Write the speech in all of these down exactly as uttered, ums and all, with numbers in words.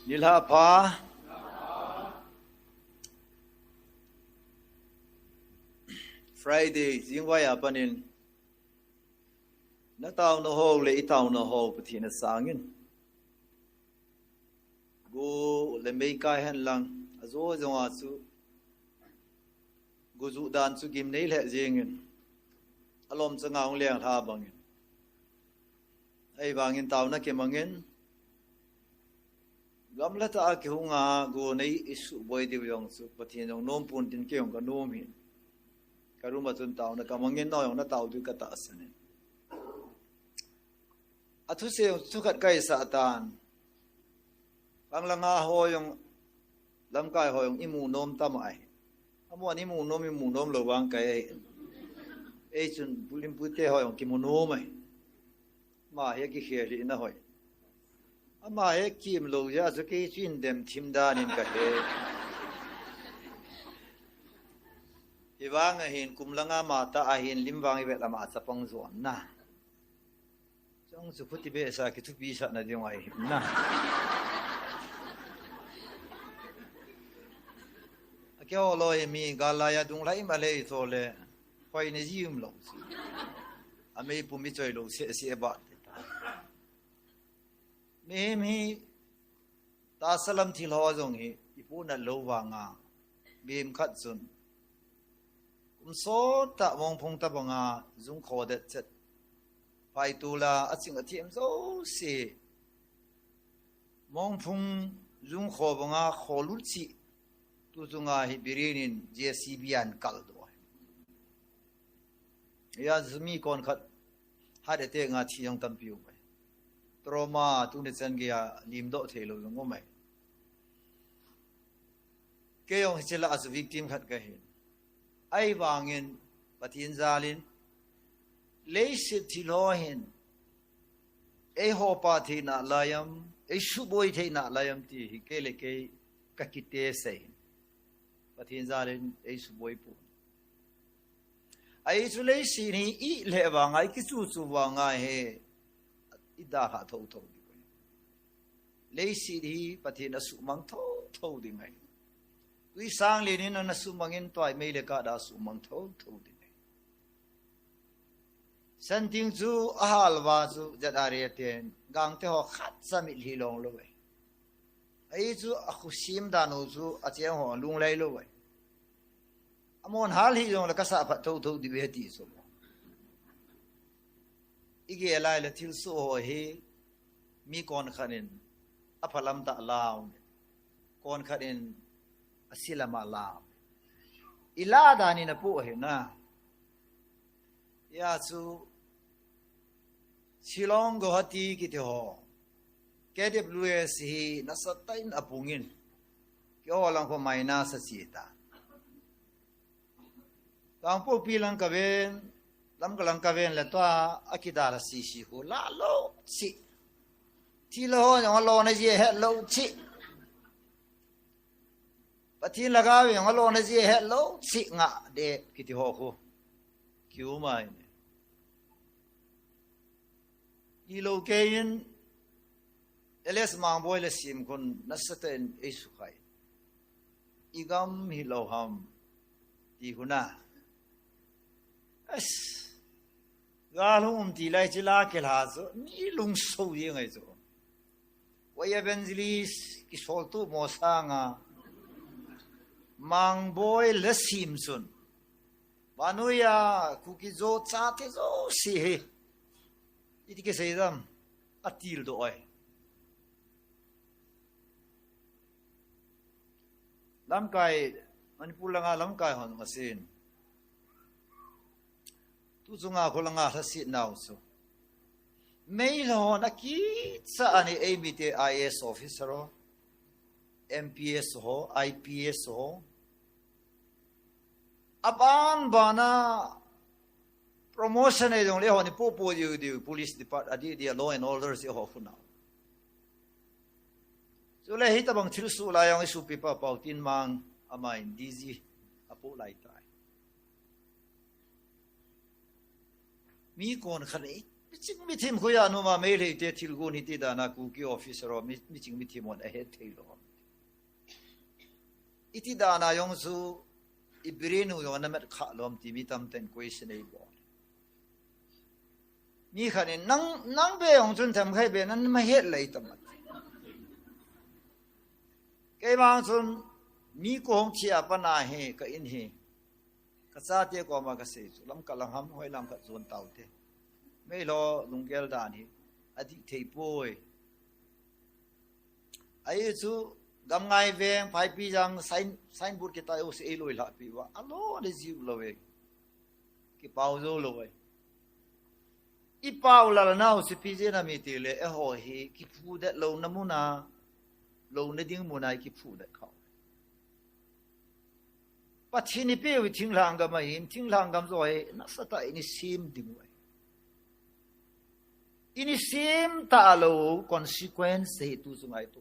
Nilhah pha. Friday, jingvai a panin. Na tauna ho le i tauna ho Pathen a sangin. Go le mei kai hen lang, a jo jong a chu. Go ju dan chu gim nei le jingin. A lom changa hung leng lha bangin. Ei vangin tauna kimangin. Gamla ta a kihunga go nei i suboi diu jong chu Pathen jong nom pon tin kei jong ka nom hi. Ka room a chun tauna ka mangin no jong na tau diu ka tahsan in. A thusei jong thukhat ka i sah tan. Bang langa ho jong lamkai ho jong i mu nom tam ai. Amun i mu nom i mu nom lou vang kai ai. Ei chun bulim pute ho jong ki mu nom ai. Ama hi kikhel hih na hoi. Ama hi kim lou ja chu kei chu in dem thim dan in ka he. Hi vang a hin kum langa ma ta a hin lim vang i vet ama chapang zuan na. Chong chu phuti be sa ki thupi sa na ding ai na. A ke ho lo e mi galai a dung lai ma lei to le. Hoi ne ji um lou. A mei pum i choi lou se se ba. Mihem hi tahsa lam thil ho jong hi i pu na lou vanga. Mihem khat chun. Kum sot ta mong phung ta banga jung kho det chet. Pai tu la a ching a thiam zo si. Mong phung jung kho banga kho lut si. Tu chunga hi birin in J C B an kal do. Ya zumi kon khat hat ete nga thi jong tampi um ai. Trauma tu ne chan ge ya lim do thei lo jong um ai. Kei jong hiche la a chu victim khat ka hin. Ai vangin Pathen jalin leiset thil ho hin. Ei hopa theina laiam, ei suboi theina laiam ti hi kei le kei ka kite sei. Pathen jalin ei suboi pu. Ai chu leiset hi i le vanga, i kichu chu vanga he i dalha tho tho di. Leiset hi Pathen a sumang tho tho di ngai. Tui sang le ni na sumangin tuai mei le ka da sumang tho tho di ngai. Santing chu a halva chu jat a re ten gang te ho khat sa mit hi long lo ve. Ai chu a khusim dan u chu a cheng ho lung lai lo ve. Amon hal hi jong le ka sa phat tho tho di ve ti so. I ge lai le thil so ho hi mi kon khan in a phalam ta lau. Kon khan in a silam a lau. I la dan in a pu hi na. Ya chu Shillong Guwahati kiti ho. K W S hi nasa tain a pungin. Ki ho lang ko minus a si ta. Kangpokpi lang ka ven, Lamka lang ka ven le tua a kidal a si si hu la lo si. Thil ho jong a lo na je he lo si. Pathen laga ve jong a lo na je he lo si nga de kiti ho khu. Kiu mai ne. I lo kei in L S Mangboi le sim khun nasa tain ei sukhai. I gam hi lo ham ti huna. As. Ga lung um ti lai chi la ke la zo. Mi lung so ye ngai zo. Wai evangelist ki sol tu mo sanga. Mangboi le sim sun. Manuya ku ki zo cha te zo si he. Iti ke sei dam. A til do oi. Lamkai, Manipur langa lamkai hon masin. Tu chunga khu langa lhasit nau chu. Mei la hon a kicha ani ei mite I A S officer ho, M P S ho, I P S ho. Aban bana promotion ei jong le hon i pu pu diu diu police department a di di law and order si ho khuna. Chule hi tabang thil su lai jong i supi pa pau tin mang amai D G a pu lai tai. Mi kon khan i Miching mithim khu ya numa Meitei te thil gon hiti dan a Kuki officer ho mi, miching mithim hon ahet thei lou. Iti dan a jong chu i brain u jong ana mat kha lom ti mi tamten question ei bol. Mi khat in nang, nang be jong chun themkhat be nan ma het lei tam. Kei vang chun mi kong chia pa na he ka in he. Ka chate koma ka sei chu, lam ka lang ham, hoi lam ka jon tau te. Meilhei lunggel dan hi, adih thei poi. Ahi chu, Gamngai veng, Phaipijang, sign, signboard kitai u se ei loi lha pi va. Alo de jiu lo e. Kipau jo lo e. I pau lal nau si pi je na mi ti le, eiho hi, kiphu det lo na muna, lo na ding muna, kiphu det kau. Pathen i peh u thinglhang gam ahin, thinglhang gam joh hi, nasatah in i sem ding u ahi. In i sem ta lou, consequence hi tu chu ngai tu.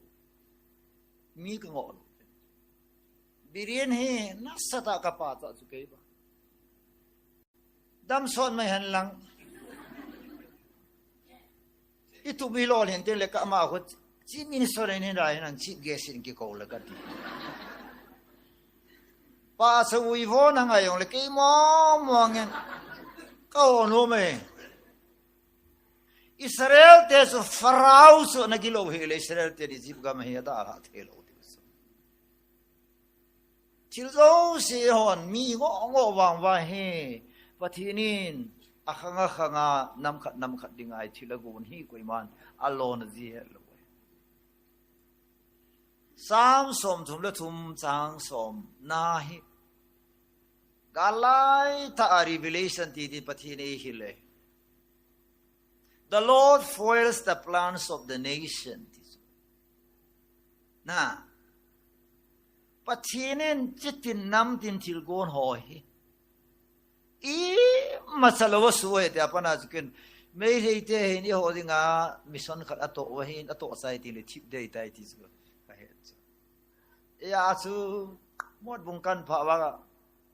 Mi ka ngoh lou. Biren hi, nasatah ka pa cha chu kei ba. Damsot mai hen lang. I tup hi lol hen teng le ka ma khu Chief Minister in hin rai nan Chief Guest in kikou le ka ti. Pa sa ui vo na ngai jong le kei mo mo ngen. Ka o no me. Israel te chu Pharaoh chu na gilou hi le Israel te Egypt gam hi ada la thei lou ti chu. Thil jouse hon mi ngoh ngoh vang vang hi, Pathen in akhang akhang a nam khat nam khat ding a thil agon hi koiman alona ji het lou. Psalm som thum le thum chang som na hi. Galai ta a Revelation ti ti Pathen ei hil e. The Lord foils the plans of the nation. Na. Pathen in chitin namtin thil gon ho hi. Ima cha lou a su he te a pana chu ken. Meitei te hin eiho dinga mission khat atoh va hin atoh chai ti le thip dei tai ti chu. Ka he chu. Eia chu Motbung kan pha va.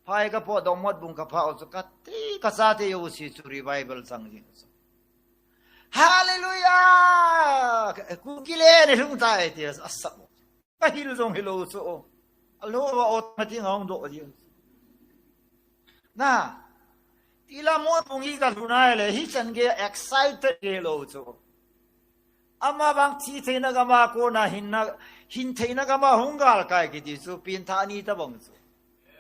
Phai ka po dong Motbung ka pha u chu ka ti ka chate jouse chu revival chang jing chu. Hallelujah! Kuki le ni lhung tai ti a sa. Ka hil jong hilou chu. Alo va ot ma ti ngong do jing. Na. Tila Motbung hi ka lhun a le hichan gei excited gei lou chu. Ama vang thi theina gam a kona hinna, hin theina gam a hung gal kai kiti chu, pin tha ni ta bang chu.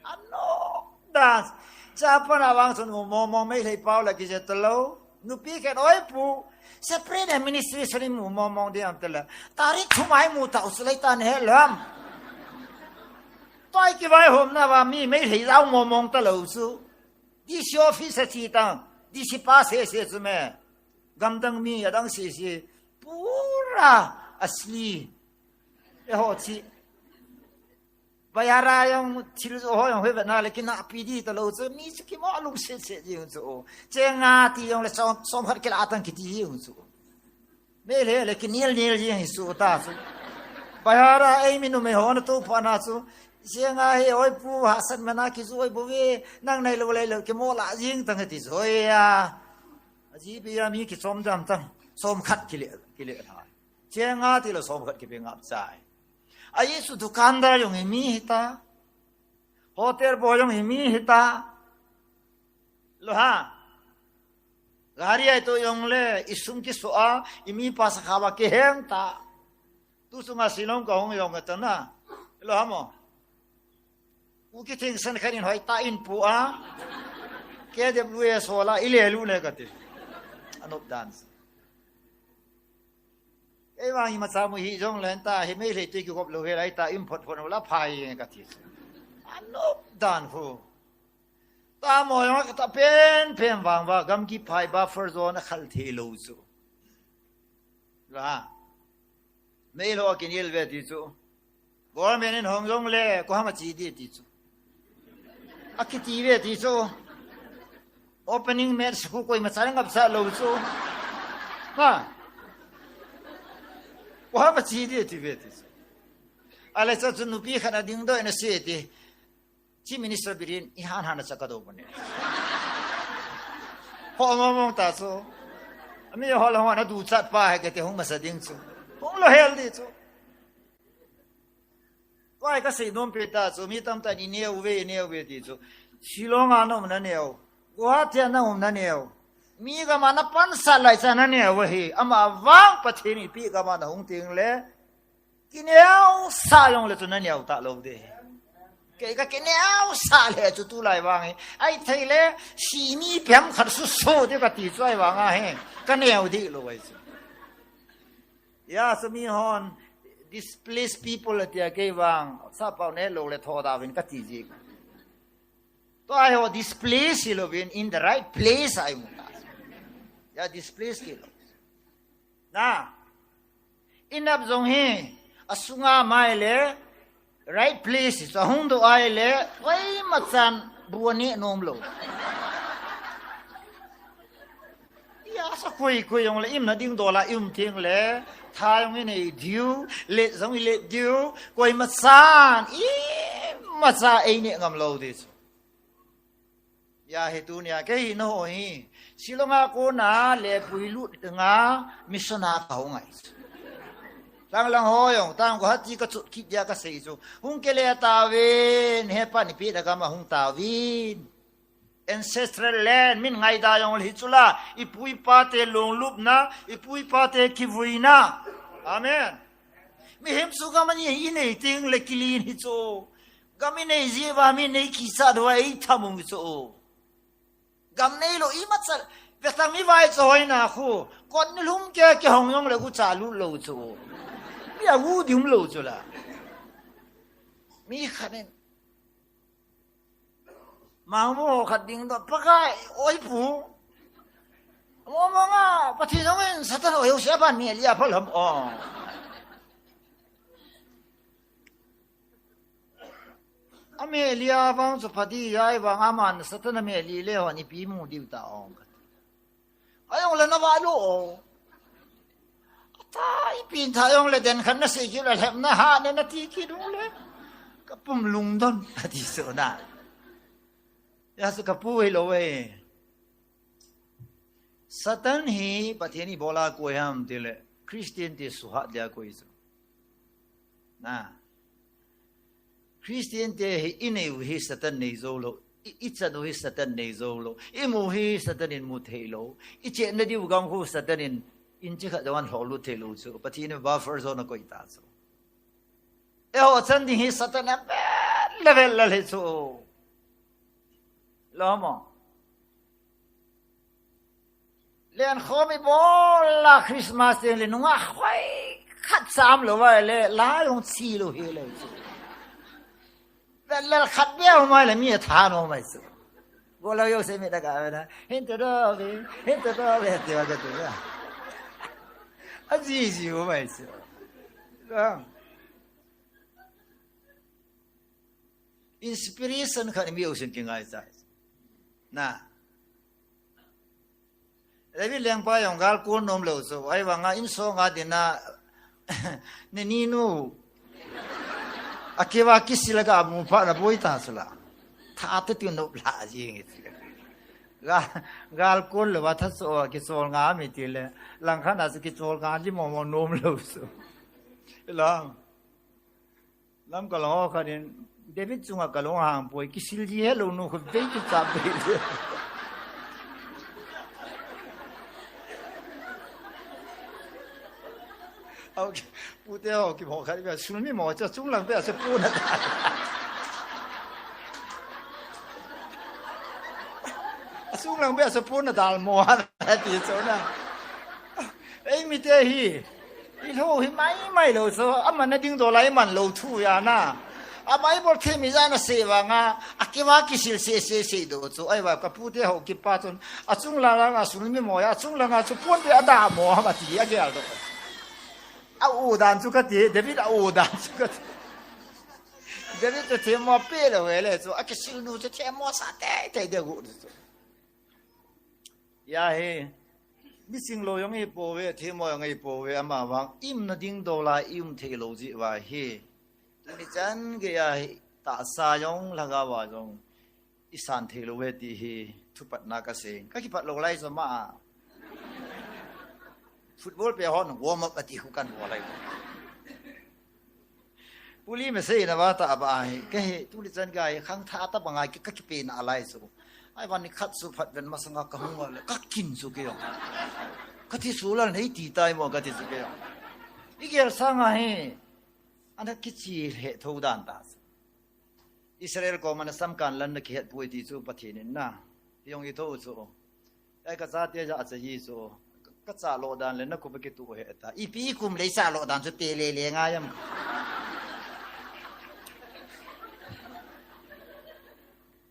Ano, dance. Cha pana vang chun mu mong mong Meitei pau la kije ta lou. Nupi ken oi pu. Separate ministry sani mu mong mong ding am ta la. Tarik thum a hi mu ta u chu lei ta ne lam. Toi kivaihomna va mi Meitei jao mong mong ta lou chu. D C office a chi tang. D C pa se se chu me. Gamdang mi adang sese, pura asli. Eiho chi. Bayara jong thil jo ho jong hoi vetna le kinahpi di ta lou chu, mi chu kimo lungset set jing chu. Chenga ti jong le som, som khat kila tang kiti jing chu. Meitei le kinil nil jing hi chu ta chu. Bayara ei mi numei ho na tu pha na chu. Chenga hi oi pu hahsat mena kijui bou ve, nang nei lou lei lou kimo la jing tang ti chu. Oi ya. Aji bia mi kichom dam tang, som khat kile, kile tha. Chenga ti lou som khat kipe ngap chai. Aji chu dukandar jong hi mi hita. Hotel bo jong hi mi hita. Lo ha. Gari ai to jong le, i sum kiso a, i mi pa sa kha ba kiheng ta. Tu sunga Shillong ka hung jong ka ta na. Lo ha mo. U ki thing san khanin hoi ta in pu a. K W S ho la i le lu ne ka ti. Anop dan. Ei vang ima cha mu hi jong len ta, hi Meitei te ki kop lo he lai ta in phot phot la phai ka ti. Anop dan hu. Ta mo jong ka ta pen pen vang va gam ki phai buffer zone a khal thei lo chu. La. Meilhei a kinel ve ti chu. Government in hong jong le, ko hama chi di ti chu. A kiti ve ti chu. Opening match khu koima cha ngap sa lo chu. Ha. Ko hama chi di ti ve ti chu. Ale cha chu nupi khat a ding doi na se ti. Chief Minister Biren, i han han a cha ka do bane. Ho mong mong ta chu. Ami hol hon aduchat pa hi kati hung masa ding chu. Hung lou hel ding chu. Tua hi kasei nom pen ta chu, mi tamtah in ineo uve, ineo uve ti chu. Shillong a naum naneo. Guwahati a naum naneo. Mi gam a napansat lai cha naneo u ahi. Ama vang Pathen in eipeh gam a nahung teng le. Kineosah jong le chu naneo talou ding. Kei kakineosah le chu tulai vang hi. Ahithei le, simi pem khat susu ding kati chu ahivang ahi. Kaneo ding lou ahi chu. Ya, sumi hon, displaced people atia kei vang, sapau ne lou le tho da vin kati ji. Tua hi ho displaced hilou vin, in the right place ahi mu ta. Ya, displaced hilou. Na. Inap jong hi, asunga mai le, right place, chu ahung doh ai le, koima chan bu aneh nom lou. Ya, sa koi, koi jong le, imna ding dol a, i um teng le, tha jong inei diu, let jong ilet diu, koima chan, imacha eineh ngam lou ding chu. Ya hi tunia, kei hi naho hi. Shillong a kona le puilut nga mission a kahung ahi. Tang lang ho jong, tang Guwahati kachot kit dia kasei chu. Hung kile tauvin, hepa in eipeh na gam a hung tauvin. Ancestral land, min ngaida jong le hi chu la, ipu ipa te lunglupna, ipu ipa te kivuina. Amen. Mihem chu gam ani inei teng le kilen hi chu. Gam inei jeh uva mi nei kichat uva eitham u chu. Gam neilou imacha, vetang mi vaicha hoina khu, kot nilhum kei kihong jong le gucha lut lou chu. Mi agu ding umlou chu la. Mi khat in. Mangmo khat ding doh, Pakai, oi pu. Mo mo nga, Pathen jong in Satan oi ho sia ban mi lia phalom o. Amelia vang chu pha ding ahi vang, aman Satan ameli le hon ipi mu diu ta ong. Ajong le na va lo o. Ata ipi tha jong le den khan na sei kit le lhep na ha ne na ti kit u le. Ka pum lungdon ati so na. Ya su ka pu hi lou e. Satan hi Pathen in ibola koi ham tile, Christian te suhat dia koi chu. Na. Christian te hi inei u hi Satan nei jou lou, i, ichan u hi Satan nei jou lou, imu hi Satan in mu thei lou, ichenna diu gam khu Satan in inch khat jong an lholut thei lou chu, Pathen in buffer zone akoi ta chu. Eiho chan ding hi Satan a vel le vel le le chu. Lo mo. Len khom ibol a Christmas teng le nungah khoi khat cha um lou vai le, la jong chi lou hi le chu. Vel le khat beh um mai le mi atha nom mai chu. Golou jouse mi ta ka ve na. Hin to do ve, hin to do ve ti va ka tu na. Aji ji um mai chu. Lo. Inspiration khat mi usin kingai chai. Na. David lengpa jong gal kon nom lou chu. Ahivang a insung a dinga ne ni nu. Akiva kisil a ga mu pha na boi ta chu la. Tha te tu nop la jing. Ga, gal kon lou va tha chu kichol nga mi ti le. Langkhat a chu kichol nga li mo mo nom lou chu. Lang. Lam ka long khat in, David chunga ka long hang poi, kisil ji helou nu khu vei kichap vei. Au, pute ho kimo khat, sulmi mo cha chunglang pe a cha puna ta. Achunglang pe a cha puna dal mo ha ti chu na. Ei mi te hi. Ilou hi mai mai lou chu, aman na dingdol a iman lou thu ahi na. A Bible thim ijat a sei vang a, akiva kisil se se sei doh chu, ahivang ka pute ho kipa chun, achunglang a sulmi mo a, achunglang a chu pon pe a da mo a ti a gel doh. A u dan chu kati, David a u dan chu kati. David chu themmo pe lou ve le chu, akisil nu chu themmo sa tei tei ding ahi chu. Ya hi, mi sing lou jong ihi pouve, themmo jong ihi pouve, ama vang, i umna dingdol a i um thei lou jeh uva hi. Tuni chan geiya hi, tahsa jong, lhagao a jong, i san thei lou ve ti hi, thupatna ka sei. Ka kipat lou lai chu ama a. Football pe hon warm up ati khu kan bol lai. Puli me sei na ba ta ba hi. Ka he, tuni chan ka hi, khang tha ta ba ngai ka kipe na lai chu. Ai van ni khat chu phat ven masanga ka hung le, ka kin chu ke yo. Ka ti chu lal nei ti tai mo ka ti chu ke yo. I gel sanga hi. Ana kichi he tho dan ta. Israel ko mana samkan lan na kihet pui ti chu Pathen in na. Yong i tho chu. Ai ka chate ja cha yi chu. Ka cha lo dan le na ku ba kitu he ta. I pi kum le cha lo dan chu te le le nga yam.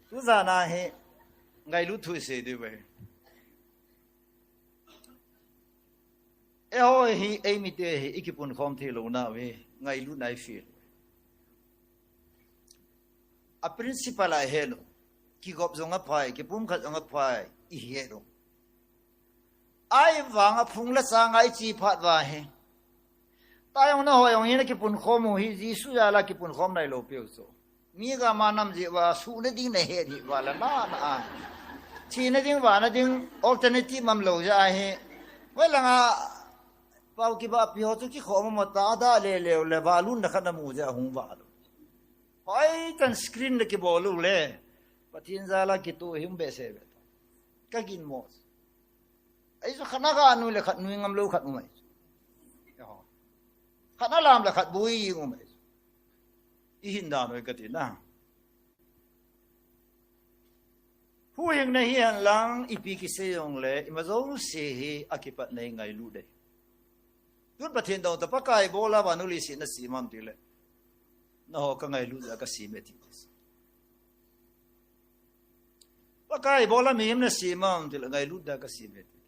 Tu za na he ngai lu thu se de we. Eiho hi, ei mite hi, i kipunkhom thei lou na ve, ngailut na i feel. A principle a he lou, kigop jong a phai, kipumkhat jong a phai, i he lou. Ai vang a phung le chang a i chi phat va he. Ta jong na ho jong hi na kipunkhom u hi, Jesu jal a kipunkhom nai lou piu chu. Mi ga ma nam ji va, su na ding na he di va la na na a. Chi na ding va na ding alternative mam lou ja hi. Wai langa pau ki ba pi ho chu kikhom ma ta da le le le va lun na khat na mu ja hung va lou. Hoi tan screen na kibol u le. Pathen jal a kitu him be se be. Ka gin mo. Ei chu khat na ga nu le khat nui ngam lou khat umai. Khat na lam le khat bui umai. I hin dan oi ka ti na. Hu hing na hi han lang i pi ki se jong le, i ma jong se hi a kipat nei ngailut dei. Tun Pathen dong ta Pakai bol a va nu li si na si mam ti le. Na ho ka ngailut a ka si me ti. Pakai bol a mi him na si mam ti le ngailut da ka si me ti.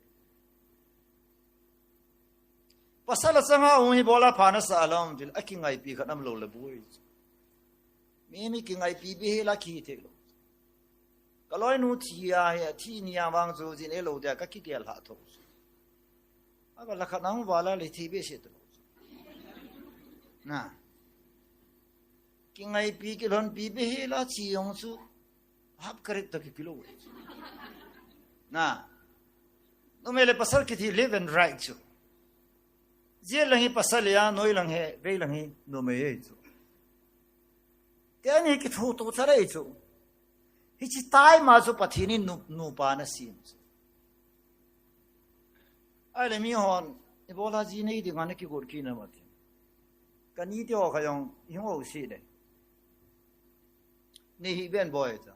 Pasal a changa u hi bol a pha na sa lom til, a kingaipi khat am lou le bui. Mi, mi kingaipi be hi la ki thei lou. Ka loi nu thi a hi, a thi ni a vang chu jin e lou dia ka kigel ha tho. A ka la khat nang va la le thi be se to. Na. Kingaipi kilhonpi be hi la chi jong chu. Hap karit to ki kilo. Na. Numei le pasal kithi live and right chu. Jia lang hi pasal ya, noi lang hi, vei lang hi numei e chu. Te ani kithu tu chare chu. Hichi tai ma chu Pathen in nu, nupa na sim chu. Ai le mi hon, i bol a ji nei ding a na kigot kit na ma ti. Ka ni te ho kha jong, i hung o si de. Ni hi ben boi ta.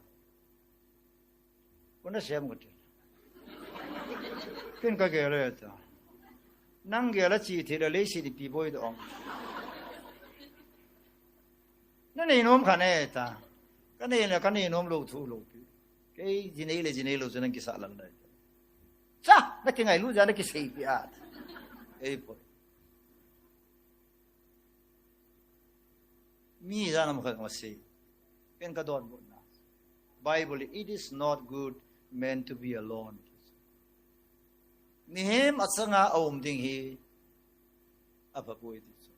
Ko na sem ko ti. Ken ka gel e ta. Nang gel a chi thei le le si di pi boi do ong. Na nei nom kha ne ta. Ka nei le ka nei nom lou thu lou pi. Kei ji nei le ji nei lou chu nang kisa lal dai. Cha, na kingailut ja na kisei pi a. Ei po. Mi ja nam khat ma sei. Ken ka don bol na. Bible, "It is not good man to be alone." Mihem a changa a um ding hi a pha poi ti chu.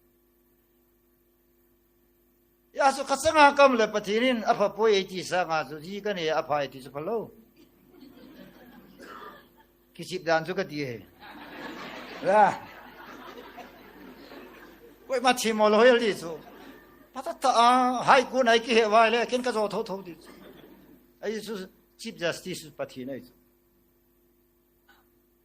Ya chu ka changa kam le Pathen in a pha poi ti sanga chu ji ka nei a pha ti chu pha lou. Kichip dan chu ka ti e. Ya. Koima thi mo lo hel di chu. Pata ta a, hai ku nai ki he vai le, ken ka jo tho tho di chu. Ai chu Chief Justice Pathen ai chu.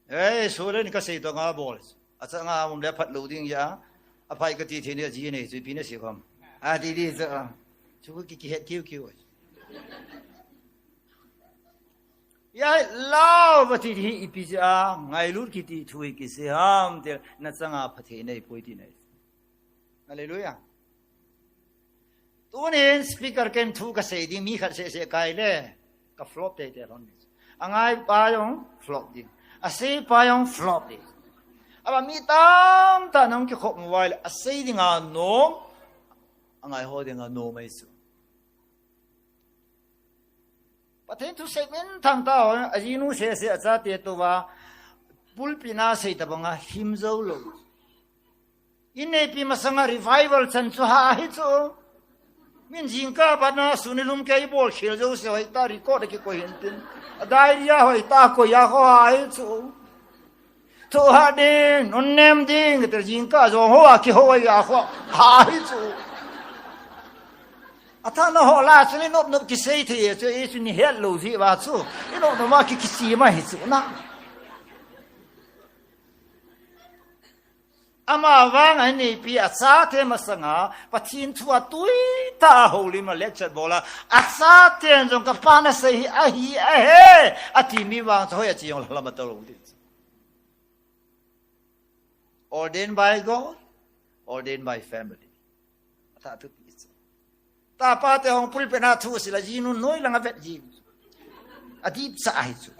Ei, so le ni ka sei to nga bol chu. A cha nga mum le phat lo ding ya. A phai ka ti the ni a ji nei chu pi na si khom. A ti di chu. Chu ki ki het kiu kiu. Ya, love ti hi ipi ja, ngailut kiti thu hi kisi ham, te na changa pha thei nei poi ti nei. Hallelujah. Tunin speaker ken thu ka sei ding, mi khat sei sei kai le, ka flop te te lon. A ngai pa jong flop ding. A sei pa jong flop ding. A ba mi tam ta nang ki khop mu vai le, a sei ding a nom, a ngai ho ding a nom ai su. Pathen thu sei min thang ta ho, a jinu se se a cha te to va, pulpit na sei ta banga him zo lo. In nei pi masanga revival chan chu ha hi chu. Min jingkah bana suni lum kei bol khel zo se hoi ta record ki ko hin tin. A diary a hoi ta ko ya ho ha hi chu. Thohhat ding, nunnem ding, te jingkah jong ho a kiho a ya ho. Ha hi chu. Athana ho la chu ni nop nop kisei thei chu, i chu ni het lou ji va chu. I nop nop ma ki kisi ma hi chu na. Ama vang a neipi a chate masanga, Pathen thu a tuitah a holim a lecture bol a, a chaten jong ka pa na sei hi, ahi, ahe, ati mi vang chu hoi a chi jong lama to lou ti. Ordained by God, ordained by family. Ata tu pi chu. Tapa te hung pulpit na thu sila jinu noi langa vet ji. Adip sa ahi chu.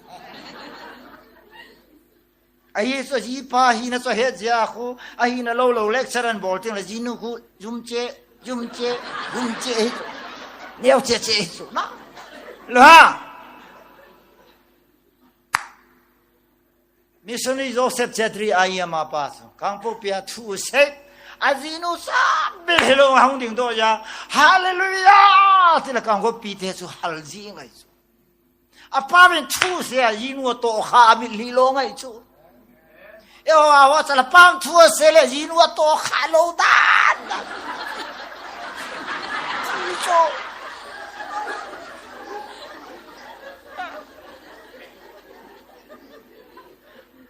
Ahi chu jipa hina chu het jia khu, ahina lou lou lecture an bol ting la jinu khu, jum che, jum che, jum che ahi chu. Neo che che ahi chu. Na. Lo ha. Missionary Joseph Chetri a ama pa chu. Kangpokpi a thu sei. Ajinu sa bil hello hung ding doh ya. Hallelujah! Tila Kangpokpi te chu hal ji ngai chu. Apa vin thu sei ajinu a to kha a mit li lo ngai chu. Eo a wa chala pam thu sei le jinu a to kha lo dan. Chu.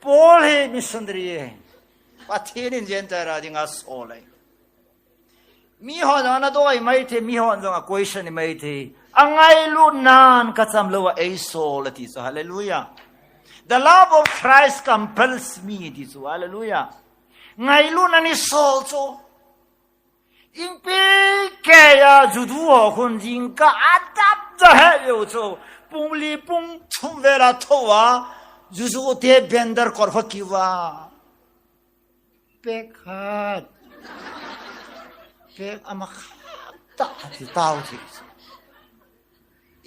Paul hi missionary e. Pathen in Gentile a dinga sol e. Mi hon jong ana doi mai thei, mi hon jong a question mai thei. A ngailut nan ka cham lou a ei sol ati chu. Hallelujah. The love of Christ compels me ati chu. Hallelujah. Ngailut nan i sol chu. Ingpi kei a judu ho khun jingkah a dap ja he yo chu. Pung li pung thum vel a tho a. Judu te bender kor ho kiu a. Pek khat. Pek ama khat ta ti tau ti.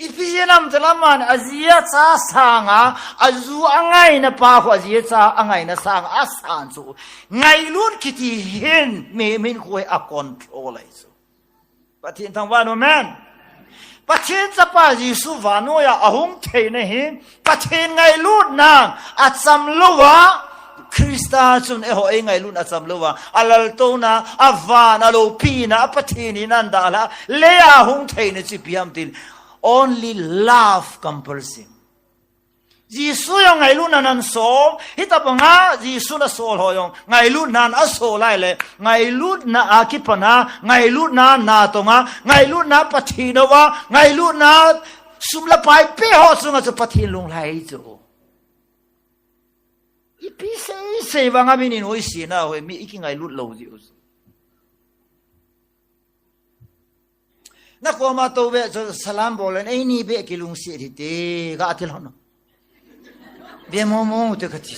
Ipi jeh ham tila man, aji acha sanga, aju angaina pa khu aji acha angaina sanga asan chu. Ngailut kiti hin, mi min khu a control ai chu. Pathen thangvah in, amen. Pathen chapa Jesu vannoi a ahung theina hi, Pathen ngailut nan acham lou a, Christa chun eiho ei ngailut acham lou a, alaltouna, avan, aloupina, a Pathen in an dalha, lei a hung theina chu ipi ham tin, only love compels him. Jesu jong ngailut nan asol, hitabanga Jesu nasol ho jong ngailut nan asol lai le, ngailutna a kipana, ngailutna natonga, ngailutna Pathen uva, ngailutna sum le pai pe ho chunga chu Pathen lunglhai chu. Ipi sei sei vanga min in hoisina hoi mi iki ngailut lou ji u. Na koma to be chu salam bolen, eini be kilungset hite, ka ti lou no. Be mo mo te ka ti.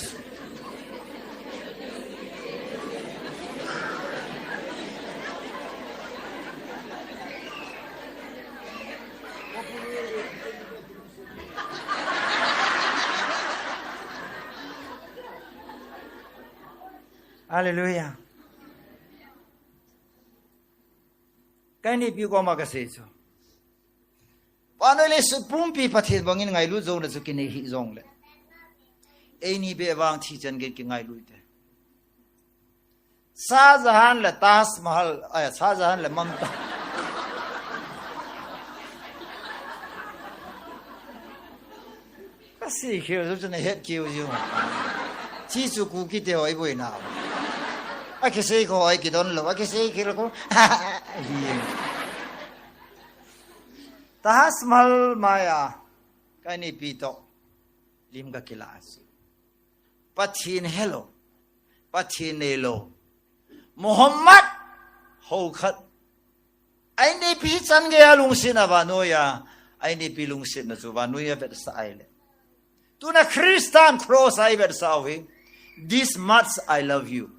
Hallelujah. Ka einipi koma ka sei chu. Vannoi leiset pumpi Pathen bangin ngailut jouna chu kinei hih jongle. Eini be vang thi chan gei kingailut te. Shah Jahan le Taj Mahal, ai, Shah Jahan le Mumtaz. Ka sei khel chu na het keu jiu. Chi chu Kuki te hoi boina. A kisei kho hoi kidon lou, a kisei khel kho. Hi. Taj Mahal maiya. Ka einipi to. Lim ka kila si. Pathen helou. Pathen neilou. Muhammad ho khat. A einipi chan geiya lungsetna vannoi a. A einipi lungsetna chu vannoi a vetsah ai le. Tuna Christian cross a i vetsah u hi. This much I love you.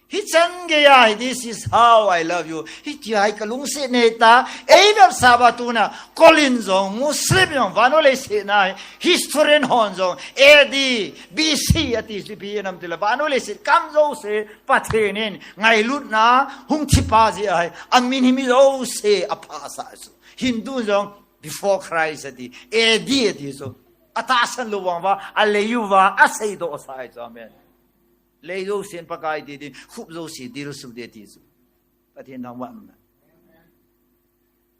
Hichan geiya hi, this is how I love you. Hitia hi ka lungset nei ta. Ei vetsah uva tuna. Kolin jong, Muslim jong, vannoi leiset na hi. Historian hon jong. A D, B C ati chu ipi nam tila. Vannoi leiset kam jouse. Pathen in ngailutna hung thi pa jeh ahi, amin hi mi jouse aphasah chu. Hindu jong before Christ ati, A D ati chu. Atahsan lou vang uva, alei uva, aseidoh sa ahi chu. Amen. Lei jouse in Pakai ti ding, khup jouse dilsu ding ti chu. Pathen thangvah in umhen.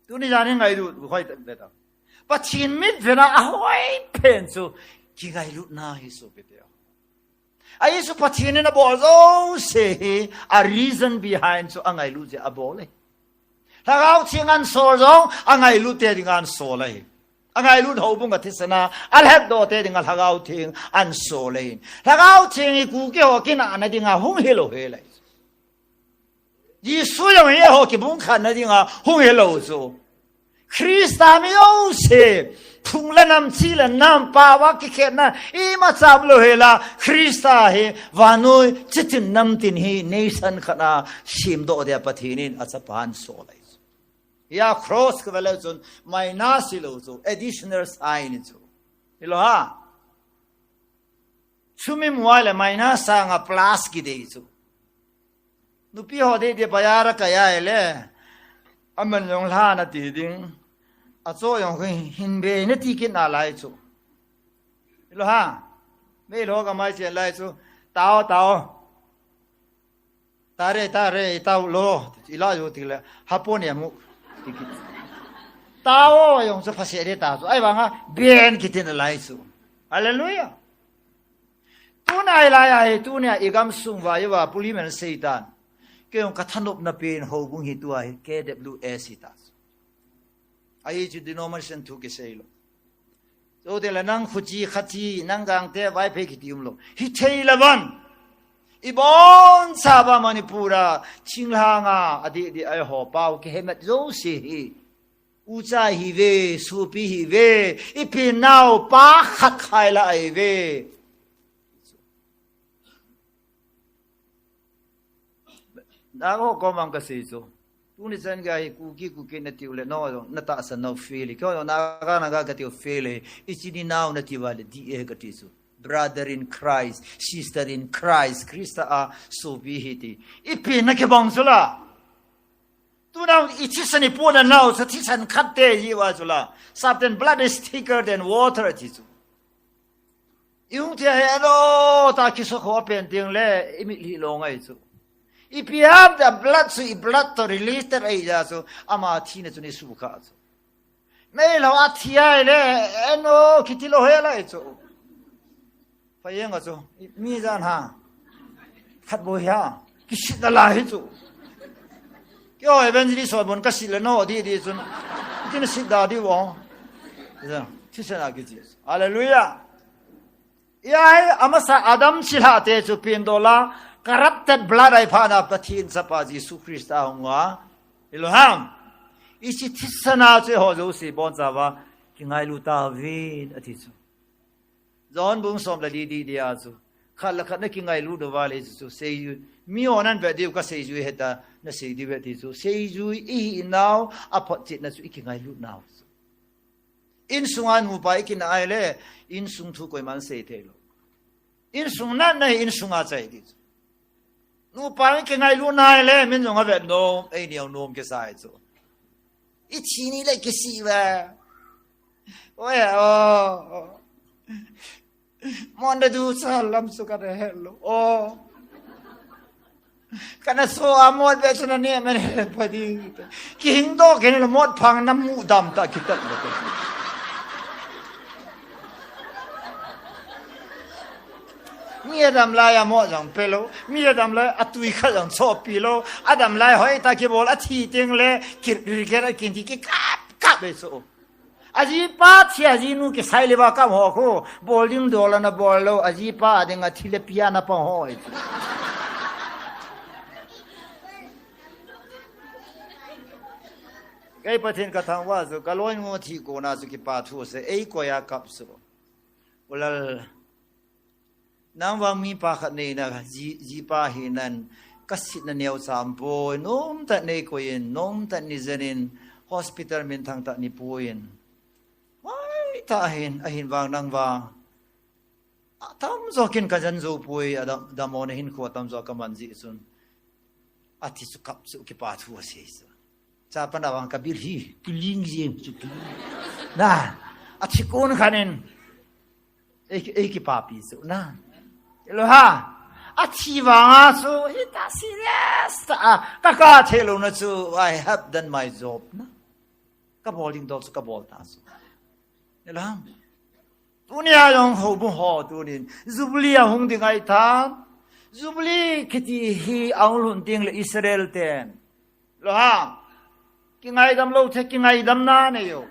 Tuni jan hi ngailut hoi tah ve ta. Pathen mitvet a ahoi pen chu kingailutna ahi sopi te. Ahi chu Pathen in abol jouse hi a reason behind chu angailut jeh a abol e. Lhagao Theng ahin sol jong angailut te dinga ahin sol ahi. Angailut houbung a thisana alhatdoh te dinga Lhagao Theng ahin sol ahi. Lhagao Theng hi Kuki ho kinahna dinga hung hilou hel ahi. Jesu jong hi eiho kibungkhatna dinga hung hilou chu. Christa mi jouse, phung le nam, chi le nam, paova kikhetna imacha umlou hel a, Christa hi vannoi chitin namtin hi nation khat a semdoh dia Pathen in achapa ahin sol ahi chu. Hia cross kave leu chun minus hilou chu, additional sign chu. Hilou ham? Sum imu a le minus sanga plus kidei chu. Nupi ho dehdeh bazar a kai a ahile, aman jong lha nati ding. Acho jong hin be nati kit nalai chu. Hilou ham? Meilhou gamai chen lai chu. Tao, tao. Tare, tare, itao lo. Ila jo tile. Hapo ne mu. Tao jong chu phase de ta chu. Ahivanga ben kiti nalai chu. Hallelujah. Tuna hilai a hi, tunia igamsung uva, iva, policeman seitan. Kei jong kathanopna pen houbung hi tua hi, K W S hita. Ahi chu denomination thu kisei lou. Chutile nang khuchi, khachi, nang Gangte, Vaiphei kiti umlou. Hithei lou vang. Ibonchauva Manipur a, thinglhanga, adih dih a eiho pao kihemat jouse hi. Ucha ihiuve, sopi ihiuve, ipi nao pa khat khai la ahiuve. Naga ho koma kasei chu. Tuni chan gei hi Kuki, Kuki natiu le, no, natahsan nau fail. Keiho Naga, Naga katiu fail. Ichi ni nao natiu vale D A kati chu. Brother in Christ, sister in Christ, Christa a sopi hiti. Ipi nakibang chu la. Tuna i thisan i puna nau, sa thisan khat te ji uva chu la. Sapten blood is thicker than water ti chu. Iung thia he lo, ta kisukha pen ding le, imitlhi lou ngai chu. Ipi ham tia blood chu, i blood to release te ahi ja chu, ama thina chu ni sukha chu. Meilhou athi ahile, eno, kiti lou hel ahi chu. Pha jeng a chu, mi jan ha. Khat bou hi ha. Kisit nalai hi chu. Keiho evangelist ho bon kasit le no, di, di chun. Kina sit da di vo. Ja, thisan a kichi. Hallelujah. Ia hi, amasa Adam silhah te chu pindol a, corrupted blood ahi phat na Pathen chapa Jesu Christa hung a. Hilou ham. Ichi thisan a chu eiho jouse bonchauva, kingailu tauvin, ati chu. John bung som le li di dia chu. Khat le khat nakingailu diu vale chu, chu. Seijui. Miho nan ve diu kaseijui heta, nasei diu ve ti chu. Seijui ihi nau, aphotchetna chu ikingailu nau chu. Insunga nupa ikina ahile, insung thu koiman sei thei lou. Insung natna hi insunga chai di chu. Nupa ikingailu nai le, min jong avet nom, eineo nom kisa ahi chu. Ithi ni le kisi ve. Oi, oh, oh. Mon da du sa lam su ka da hello. Oh. Kana so a mot be chana ne men he pa di. Kihing doh kei ni la mot phang na mu dam ta kitat le. Mi adam lai a mot jong pe lou. Mi adam lai a tui khat jong chopi lou. Adam lai hoi ta kibol a thi teng le ki regret a kin ti kikap kap be so. Ajipa thi ajinu kisai le ba kam ho khu, bol ding dol ana bol lou, ajipa a dinga thi le pia ana pang ho. Kei Pathen kathangvah chu, kaloinu thi kona chu kipa thu se, eikoi a kap chu. Ulal, Nang vang mipa khat neina ji, jipa hinan kasitna neocha umpoi, nomtah neikoi in, nomtah nijen in, hospital minthang tah nipui in. Hoitah ahin, ahin vang nang vang. Atamjo kin kajen jou poi, adam, damlou na hinkho atamjo kaman jeh chun. Ati chu kap chu kipa thu asei chu. Chapa na vang kabil hi, kiling jeng chu kiling. Na, athi kon khan in. Ei, ei kipapi chu na. Hilou ham. Athi vanga chu, hita serious ta a, ka kap thei louna chu, I have done my job na. Ka bol ding dol chu ka bol ta chu. Nilham. Tunia jong houbung ho tunin. Jubilee ahung ding ahi tan. Jubilee kiti hi ahung lhun ding le Israel ten. Lham. Kingaidam lou thei, kingaidam na nei u.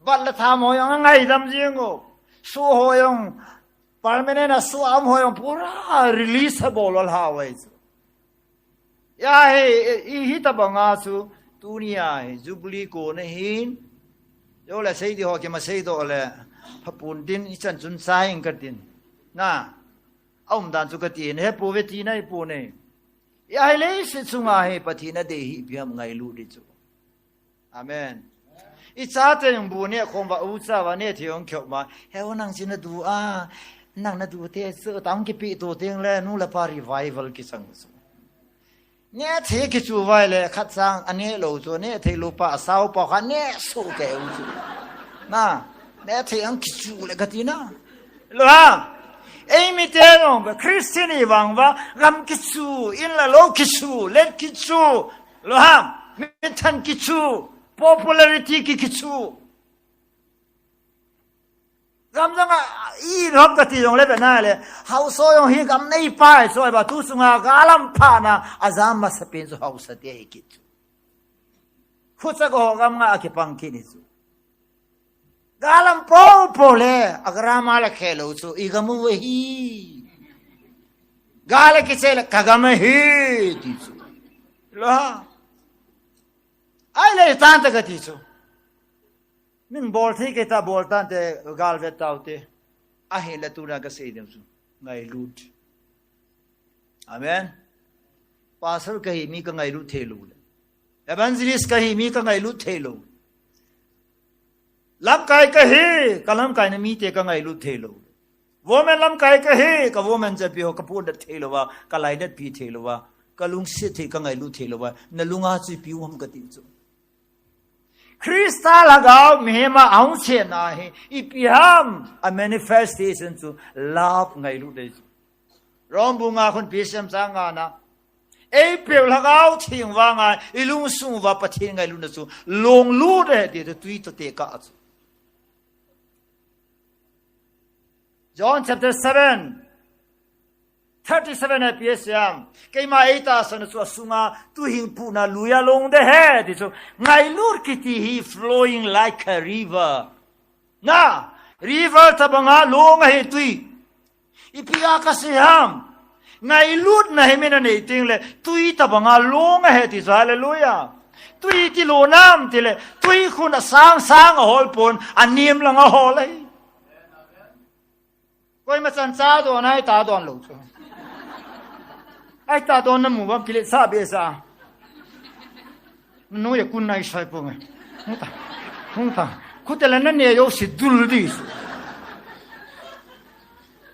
Bat le tham ho jong angaidam jing u. Soh ho jong permanent a soh a um ho jong pura release abol lou lhau ahi chu. Hia hi, i, i, hitabanga chu, tunia hi, Jubilee kon ahin, jo le sei di ho kima sei doh le, phapun tin, ichan chun sa ing katin. Na, aumdan chu katin, he pu ve tina ipu nei. Hia hi leiset chunga hi, Pathen adei hi, ipi ham ngailut di chu. Amen. I chate jong bu neh khom uva, u cha uva neh thei hung khop ma. He u nang chi nadu a, nang nadu te chu, tang kipe to teng le, nu le pa revival kichang chu. Neh thei kichu vai le, khat chang, aneh lou chu, neh thei lou pa, asao pa, kha neh su ke u chu. Na, neh thei ang kichu le kati na. Lham. Eimi te jong, Christian i vang uva, gam kichu, in le lou kichu, let kichu, Lham, mithang kichu, popularity ki kichu. Gam jong a, i lhom kati jong le ve na le, haosa jong hi gam nei pa, so ba tu sunga galam pha na, ajam masapen chu haosa te hi kichu. Khucha ko gam nga akipang kini chu. Galam po po le, a grammar la khelo chu, i gam u hi. Gale kiche le, ka gam hi, ti chu. Lham. Ai le tan ta kati chu. Min bol thei kei ta bol tan te, gal ve tau te. Ahin le tuna kasei dem chu. Ngailut. Amen. Pastor kahi mi ka ngailut thei lou le. Evangelist kahi mi ka ngailut thei lou. Lamkai kahi, ka lamkai na mite ka ngailut thei lou. Women lamkai kahi, ka women champion ho ka pun dat thei lou va, ka lainat pi thei lou va, ka lungset thei ka ngailut thei lou va, na lunga chu ipi u ham kati chu. Christa lhagao mihem a ahung chenna hi, ipi ham a manifestation chu love ngailut dei chu. Rom bu nga khun P C M chang nga na. Eipeu lhagao theng vanga, i lungsung uva Pathen ngailutna chu, longlut e ti chu tui toh tekah chu. John chapter seven, thirty-seven a P S M. Keima eita sana chu asunga, tuihing puna luia long de he, ti chu. Ngailut kiti hi flowing like a river. Na, river tabanga long ahi tui. Ipi a kasei ham. Ngailutna hi min anei teng le, tui tabanga long ahi ti chu, hallelujah. Tui ti lo nam ti le, tui khun asang sang ahol pon, anem lang ahol ahi. Koima chan cha don ai ta don lou chu. Ai ta don na mu bam kile sa be sa. Nu ya kun nai sai po nge. Hung ta. Hung ta. Khu te le na ne yo si dul di.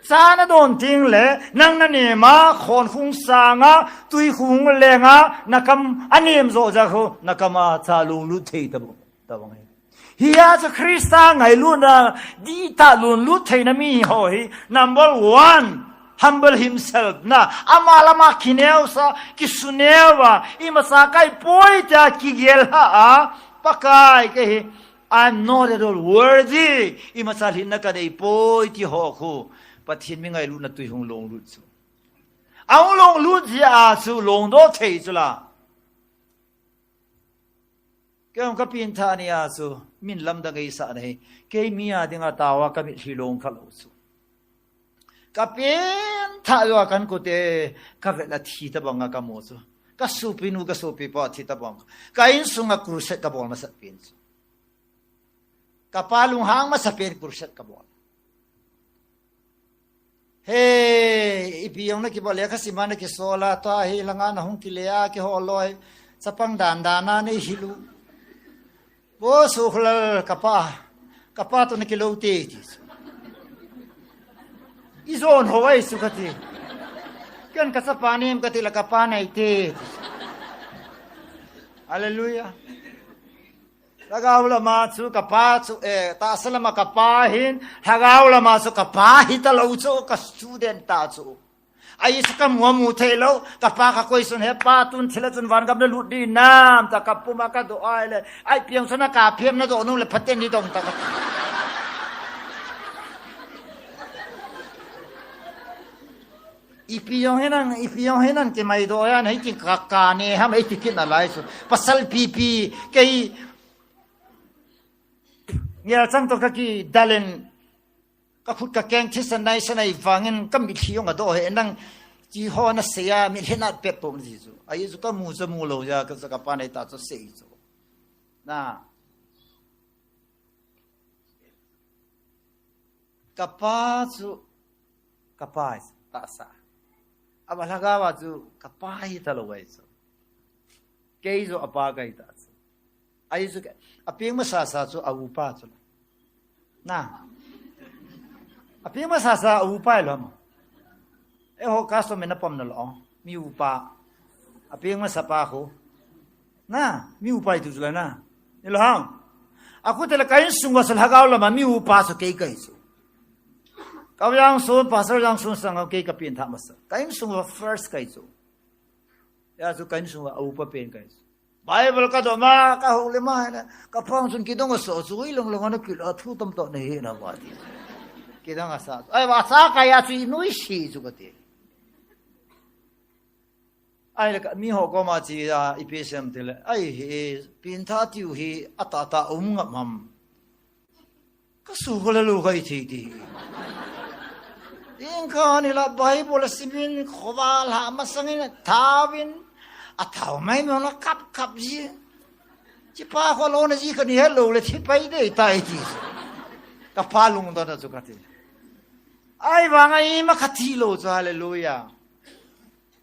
Cha na don ting le, nang na ne ma khon khung sanga, tui khung lenga, na kam anem zo ja khu, na kam a cha lunglut thei ta bu. Ta bang hi. Hia chu Christa ngailutna, di ta lunglut theina mi ho hi. Number one, humble himself na. Ama lama kineo sa, kisuneo va, ima sa kai poi ta kigel ha a, Pakai kahi, I'm not at all worthy. Ima sa lhinna kanei poi ti ho khu. Pathen mi ngailutna tui hung longlut chu. Ahung longlut jia chu longdoh thei chu la. Kei hung ka pengthah nia chu, min lamdang eisah na hi. Kei mi a dinga taoa ka mitlhi long kha lou chu. Ka pengthah joh a kan kute, ka vet a thi tabang a ka mu chu. Ka sopinu, ka sopipa thi tabang. Ka insunga crusade ka bol masat pen chu. Ka pa lunghang masa pen crusade ka bol. He, ipi jong na kibol le, ka sima na kisol a, tua hi langa na hung kile a, kihol loi, chapang dan dan a nei hilu. Bo Sukhlal ka pa, ka pa toh na kilo te, ti. I jon ho ai su kati. Ken ka chapa nem kati la ka pa nei te, ti. Hallelujah. Lhagao lama chu ka pa chu, eh, tahsa lama ka pa hin, lhagao lama chu ka pa hita lou chu, ka student ta chu. Ahi chu kamu amu thei lou, kapa kakoi sun, he pa, tun thil a chun van gam nalut ding nam, tia kapum a kadoh a ahile, ahi piang chun a kaphem nadoh nom le phaten ding dong ta kati. Ipi jong hinam, ipi jong hinam kimaidoh a, hitin ka, kanei ham, iti kit nalai chu. Pasal pipi, kei, ngelchang toh kakidalin, kakhut kakeng thisan naisan ahi vangin kamitlhi jong adoh he nang, ti ho nasei a, mitlhi nat pet pum ji chu. Ahi chu kamu chu amu lou jeh a, ka, kapa nei ta chu sei chu. Na. Kapa chu, kapa ahi chu, tahsa. Ava lhagao a chu, kapa hita lou ahi chu. Kei chu apa kahi ta chu. Ahi chu, apeng masasa chu aupa chu. Na. Apeng masasa aupa ahi lou ham. Eiho custom in apom nalou. Mi upa. Apeng masapa khu. Na, mi upa itu chu la na. Hilou ham. Akhu tele ka insung uva sa lhagao lama mi upa chu kei kahi chu. Ka Jangsun, Pastor Jangsun sang kei kapen tha masa. Ka insung uva first kahi chu. Hijeh chun ka insung uva aupa pen kahi chu. Bible kadoh ma, kahoulim a, hina, kapang chun kidang asa chu, ui long long ana kila, thu tamtah nahe nava ti. Kidang asa. Ahi, asa kahi a chu inuisat chu kati. Ahile ka, miho koma che a, ipi asei em tile, ahi, pengtha tiu hi atahtah um ngam ham. Kasu kho le lou kahi thei ti. Ingkha nila Bible asimin, khovah lha masangin, athauvin, athau mai mona kap kap ji. Chipa kho lona ji kani helou le thi pai dei tai ti. Kapa lungdon a chu kati. Ahi vang a ima kati lou chu, hallelujah.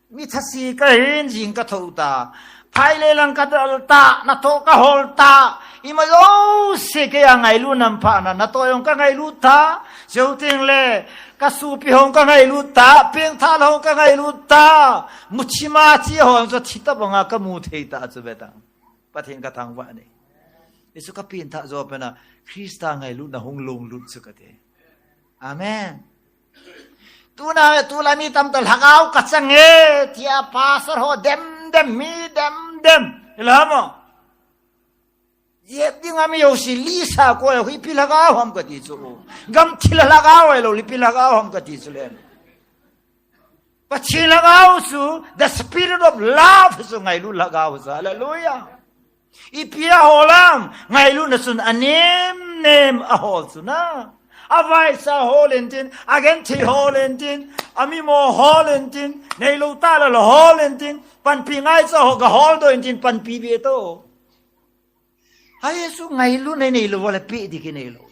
Mi thase kahin, jing kathou ta. Phai le lang kadal ta, natoh kahol ta. Ima jouse kei a ngailut nam pha na, natoh jong kangailut ta. Chuteng le, kasopi hon kangailut ta, pengtha hon kangailut ta. Muchi ma chi hon chu thi tabang a kamu thei ta chu beta. Pathen kathangvah e. Hichu kapengtha jo pena, Christa ngailutna hung lunglut chu kati. Amen. Tuna, tulai mi tamtah lhagao kachang e, tia pastor ho dem dem, mi dem dem. Hilou ham. Jep ding a mi jouse lisa koi, ipi lhagao ham kati chu. Gam thil lhagao ahilou, ipi lhagao ham kati chu le. Pathen lhagao chu, the spirit of love chu ngailut lhagao chu. Hallelujah. Ipi ahol ham, ngailutna chun anem nem ahol chu na. Avaicha hol intin, agenthei hol intin, amimo hol intin, neilou tah le hol intin, panpi ngaicha ho gahol doh intin, panpi be to. Ahi chu ngailutna neilou le peh ding kinei lou.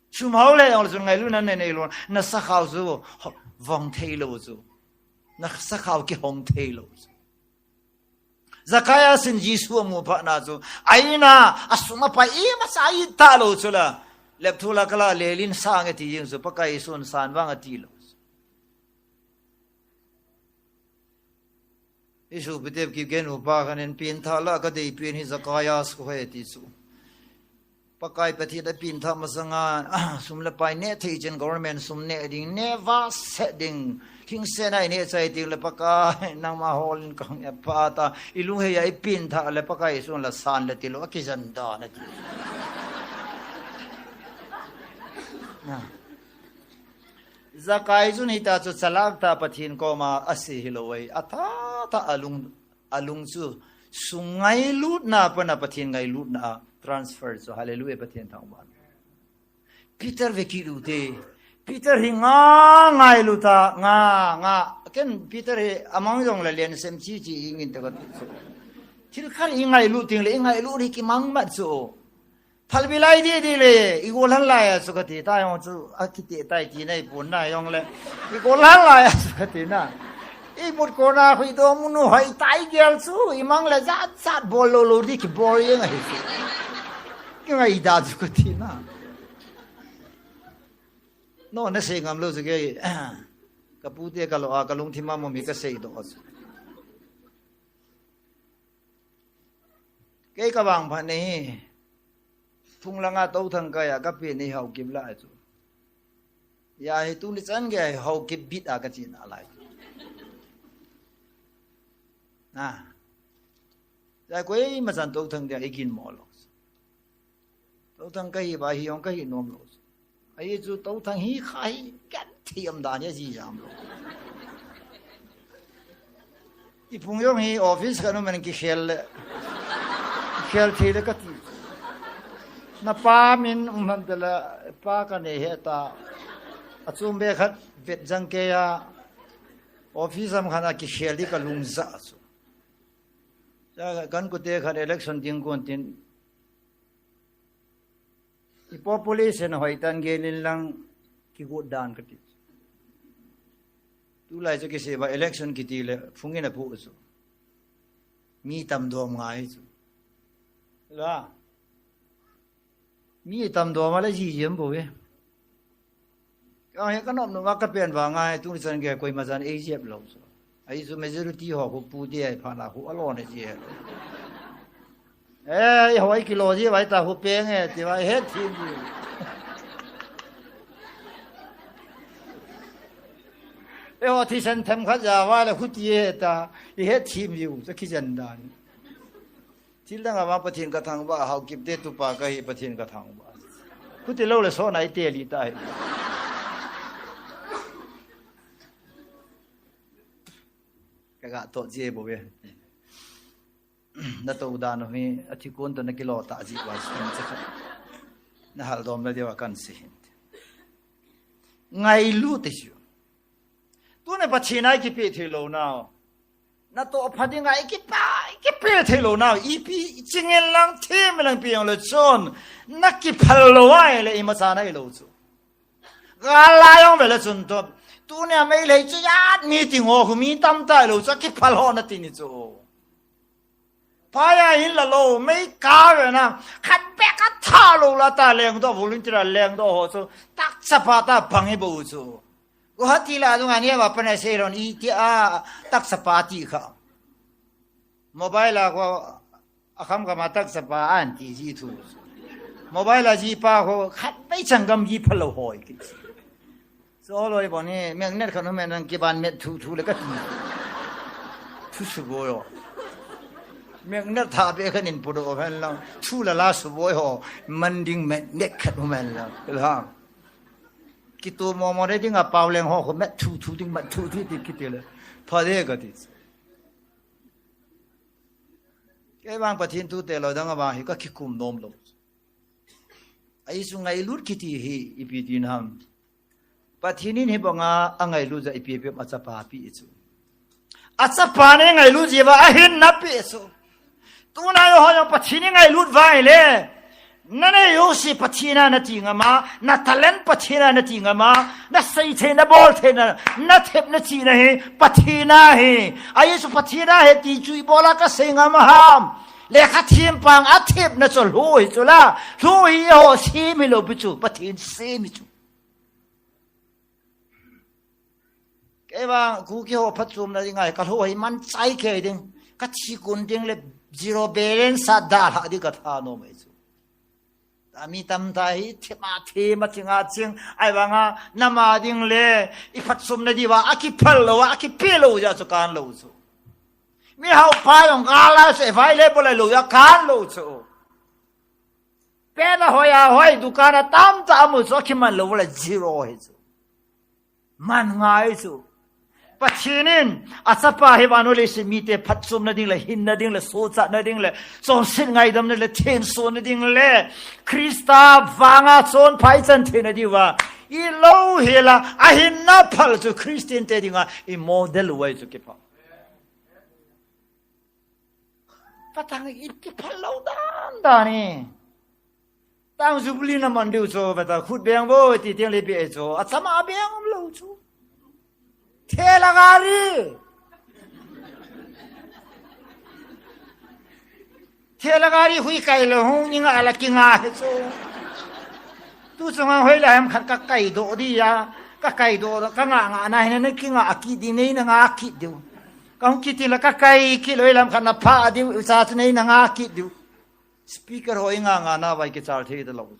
Sum hao le jong le chun ngailutna nei, neilou. Na sakhao chu vong thei lou chu. Na sakhao kihong thei lou chu. Zacchaeus in Jesu amu phat na chu, a in a, asum apai imacha a it talou chu la. Lepthu la kala lelin sang ati jing chu, Pakai Jesun san vang ati lou chu. Jesu Peter kigel upa khat in pengtha la kadei pen hi Zacchaeus khu ahi ti chu. Pakai Pathen a pengtha masanga, sum le pai neh thei chen government sum neh ding, neh vahset ding, thingse nai neh chai ding le Pakai, nangma hol in kahung e pha ta, ilunghei a ipengtha le Pakai Jesun la san le tilou, akijan dan ati. Na. Zacchaeus chun hita chu chalak tah Pathen koma asei hilou ahi. Atha tah alung, alung chu sum ngailutna pana Pathen ngailutna a transfer chu. Hallelujah, Pathen thangvah. Peter ve kit u te. Peter hi nga ngailut a, nga, nga. Ken Peter hi amang jong le len sem chi chi ingin te ka tu chu. Thil khat ingailut ting le ingailut hi kimang mat chu. Phalbi lai di di le, igol hal lai a chu kati, ta jong chu, akiti tai ti nai pon na jong le. Igol hal lai a chu kati na. Imut kona khu idoh mun u hoi tai gel chu, imang le jat jat bol lou lou di kibol jeng ahi chu. Kingai da chu kati na. No, nasei ngam lou chu kei. Kapute kalou a, kalungthim a mo mi kasei doh chu. Kei kavang phat nei. Phung langa tou thang kaiya kapen nei Haokip la chu. Ya hi tuni chan gei Haokip bit a kache nalai. Na. Jai koima chan Touthang dia igin mo lo. Touthang kahi ba hi ong kahi nom lo. Ahi chu Touthang hi kha hi kan thiam dan ya ji jam lo. Ipung jong hi office ka nu men kikhel le. Khel thei le kati. Na pa min um han tela pa ka ne he ta. Achum be khat vet jang ke ya. Office am khan a kikhel di ka lungja chu. Kan kute khat election ding kon tin. I population hoitan gelin lang kigot dan kati. Tulai chu kisei ba election kiti le phungin apu chu. Mi tam dom ngai chu. La. Mi tam dom a le ji jem bo ve. Ka he ka nom nom a ka pen vang a, tuni chan gei koima chan ei jep lo chu. Ahi chu majority ho khu pu ti ahi phat a khu alo ne ji he lo. Eh, i ho i kilo ji vai ta khu peng e ti vai he thim ji. E ho thi sen them khat ja vai le khu ti he ta, i he thim ji u, chu kijen dan. Thil dang a vang Pathen ka thangvah, Haokip te tupa kahi Pathen ka thangvah. Khuti lou le sona i teli ta hi. Ka ga to je bo ve. Na to dan u hi, a thi kon to na kilo ta ji wa sin che kha. Na hal dom na de wa kan se hin. Ngailu te chu. Tuni Pathen a i kipe thei lou nau. Na to pha ding a i kipa, i kipe thei lou nau. Ipi chingin lang thim lang pi ang le chun. Na kiphal lou ai le ima cha na i lou chu. Gal la jong ve le chun to. Tuni a mei lei chu yat meeting ho khu mi tam ta i lou chu kiphal ho na ti ni chu. Phaya hin la lou, mei ka ve na, khat be ka tha lou la ta leng do, volunteer a leng do ho chu, tak chapa ta bang hi bo chu. Guwahati la dung a ni ba pa na sei lon i ti a, tak chapa ti kha. Mobile a ko, a kham kham a tak chapa an ti ji thu. Mobile a ji pa ko, khat be chang gam ji pha lou hoi ki. Soloi boni, magnet khat um hen lang kiban met thu thu le ka ti. Thu suboi ho. Magnet tha be khat in pudo hen lang. Thu la la suboi ho. Man ding magnet khat um hen lang. La. Kitu mo mo de ding a pau leng ho khu met thu thu ding met thu thu ti kiti le. Pha de ka ti. Kei vang Pathen thu te lou dang a vang hi ka kikum nom lou. Ahi chu ngailut kiti hi ipi tin ham. Pathen in hi banga a ngailut ja ipi ipi a chapa pi chu. A chapa ne ngailut ji va a hinna pi chu. Tuna yo ho yo Pathen in ngailut vai le. Na nei u si Pathen a na ti ngam a, na talent Pathen a na ti ngam a, na sei thei na bol thei na, na thep na chi na hi Pathen a hi. Ahi chu Pathen a hi ti chu i bol a ka sei ngam a ham. Lekha thim pang a thep na chu lhu hi chu la. Lhu hi ho sem hi lou pi chu, Pathen sem hi chu. Kei vang Kuki ho phatchomna ding a hi ka lhu hi man chai kei ding. Ka thi kun ding le zero balance a dalha ding ka tha nom e chu. Ta mi tam ta hi thima thima chinga ching. Ahi vang a nama ding le i phatchomna diu va a kiphal lou a, a kipe lou ja chu kan lou chu. Mi hao pa jong ka la se vai le bo le lou ja kan lou chu. Pen a hoi a hoi dukan a tam ta a mu chu a kiman lou le zero hi chu. Man ngai chu. Pathen in a chapa hi vannoi leiset mite phatchomna ding le, hinna ding le, sochatna ding le, chonset ngaidamna le, thensona ding le, Christa vanga chonpha i chan theina diu va. I lou hi la, a hinna phal chu Christian te dinga i model u ahi chu kipah. Patang i kiphal lou dan dan e. Tang Jubilee na man diu chu, beta khut beng vo ti tiang le pe chu. A chama beng um lou chu. Thela gari. Thela gari hui kai lou hung ni nga la ki nga he chu. Tu chunga hoi la hem khat ka kai do di ya. Ka kai do ka nga nga na hin na ki nga a ki di nei na nga ki diu. Ka hung kiti la ka kai ki loi lam khat na pha diu, sa chu nei na nga ki diu. Speaker ho i nga nga na vai kichal thei ta lou.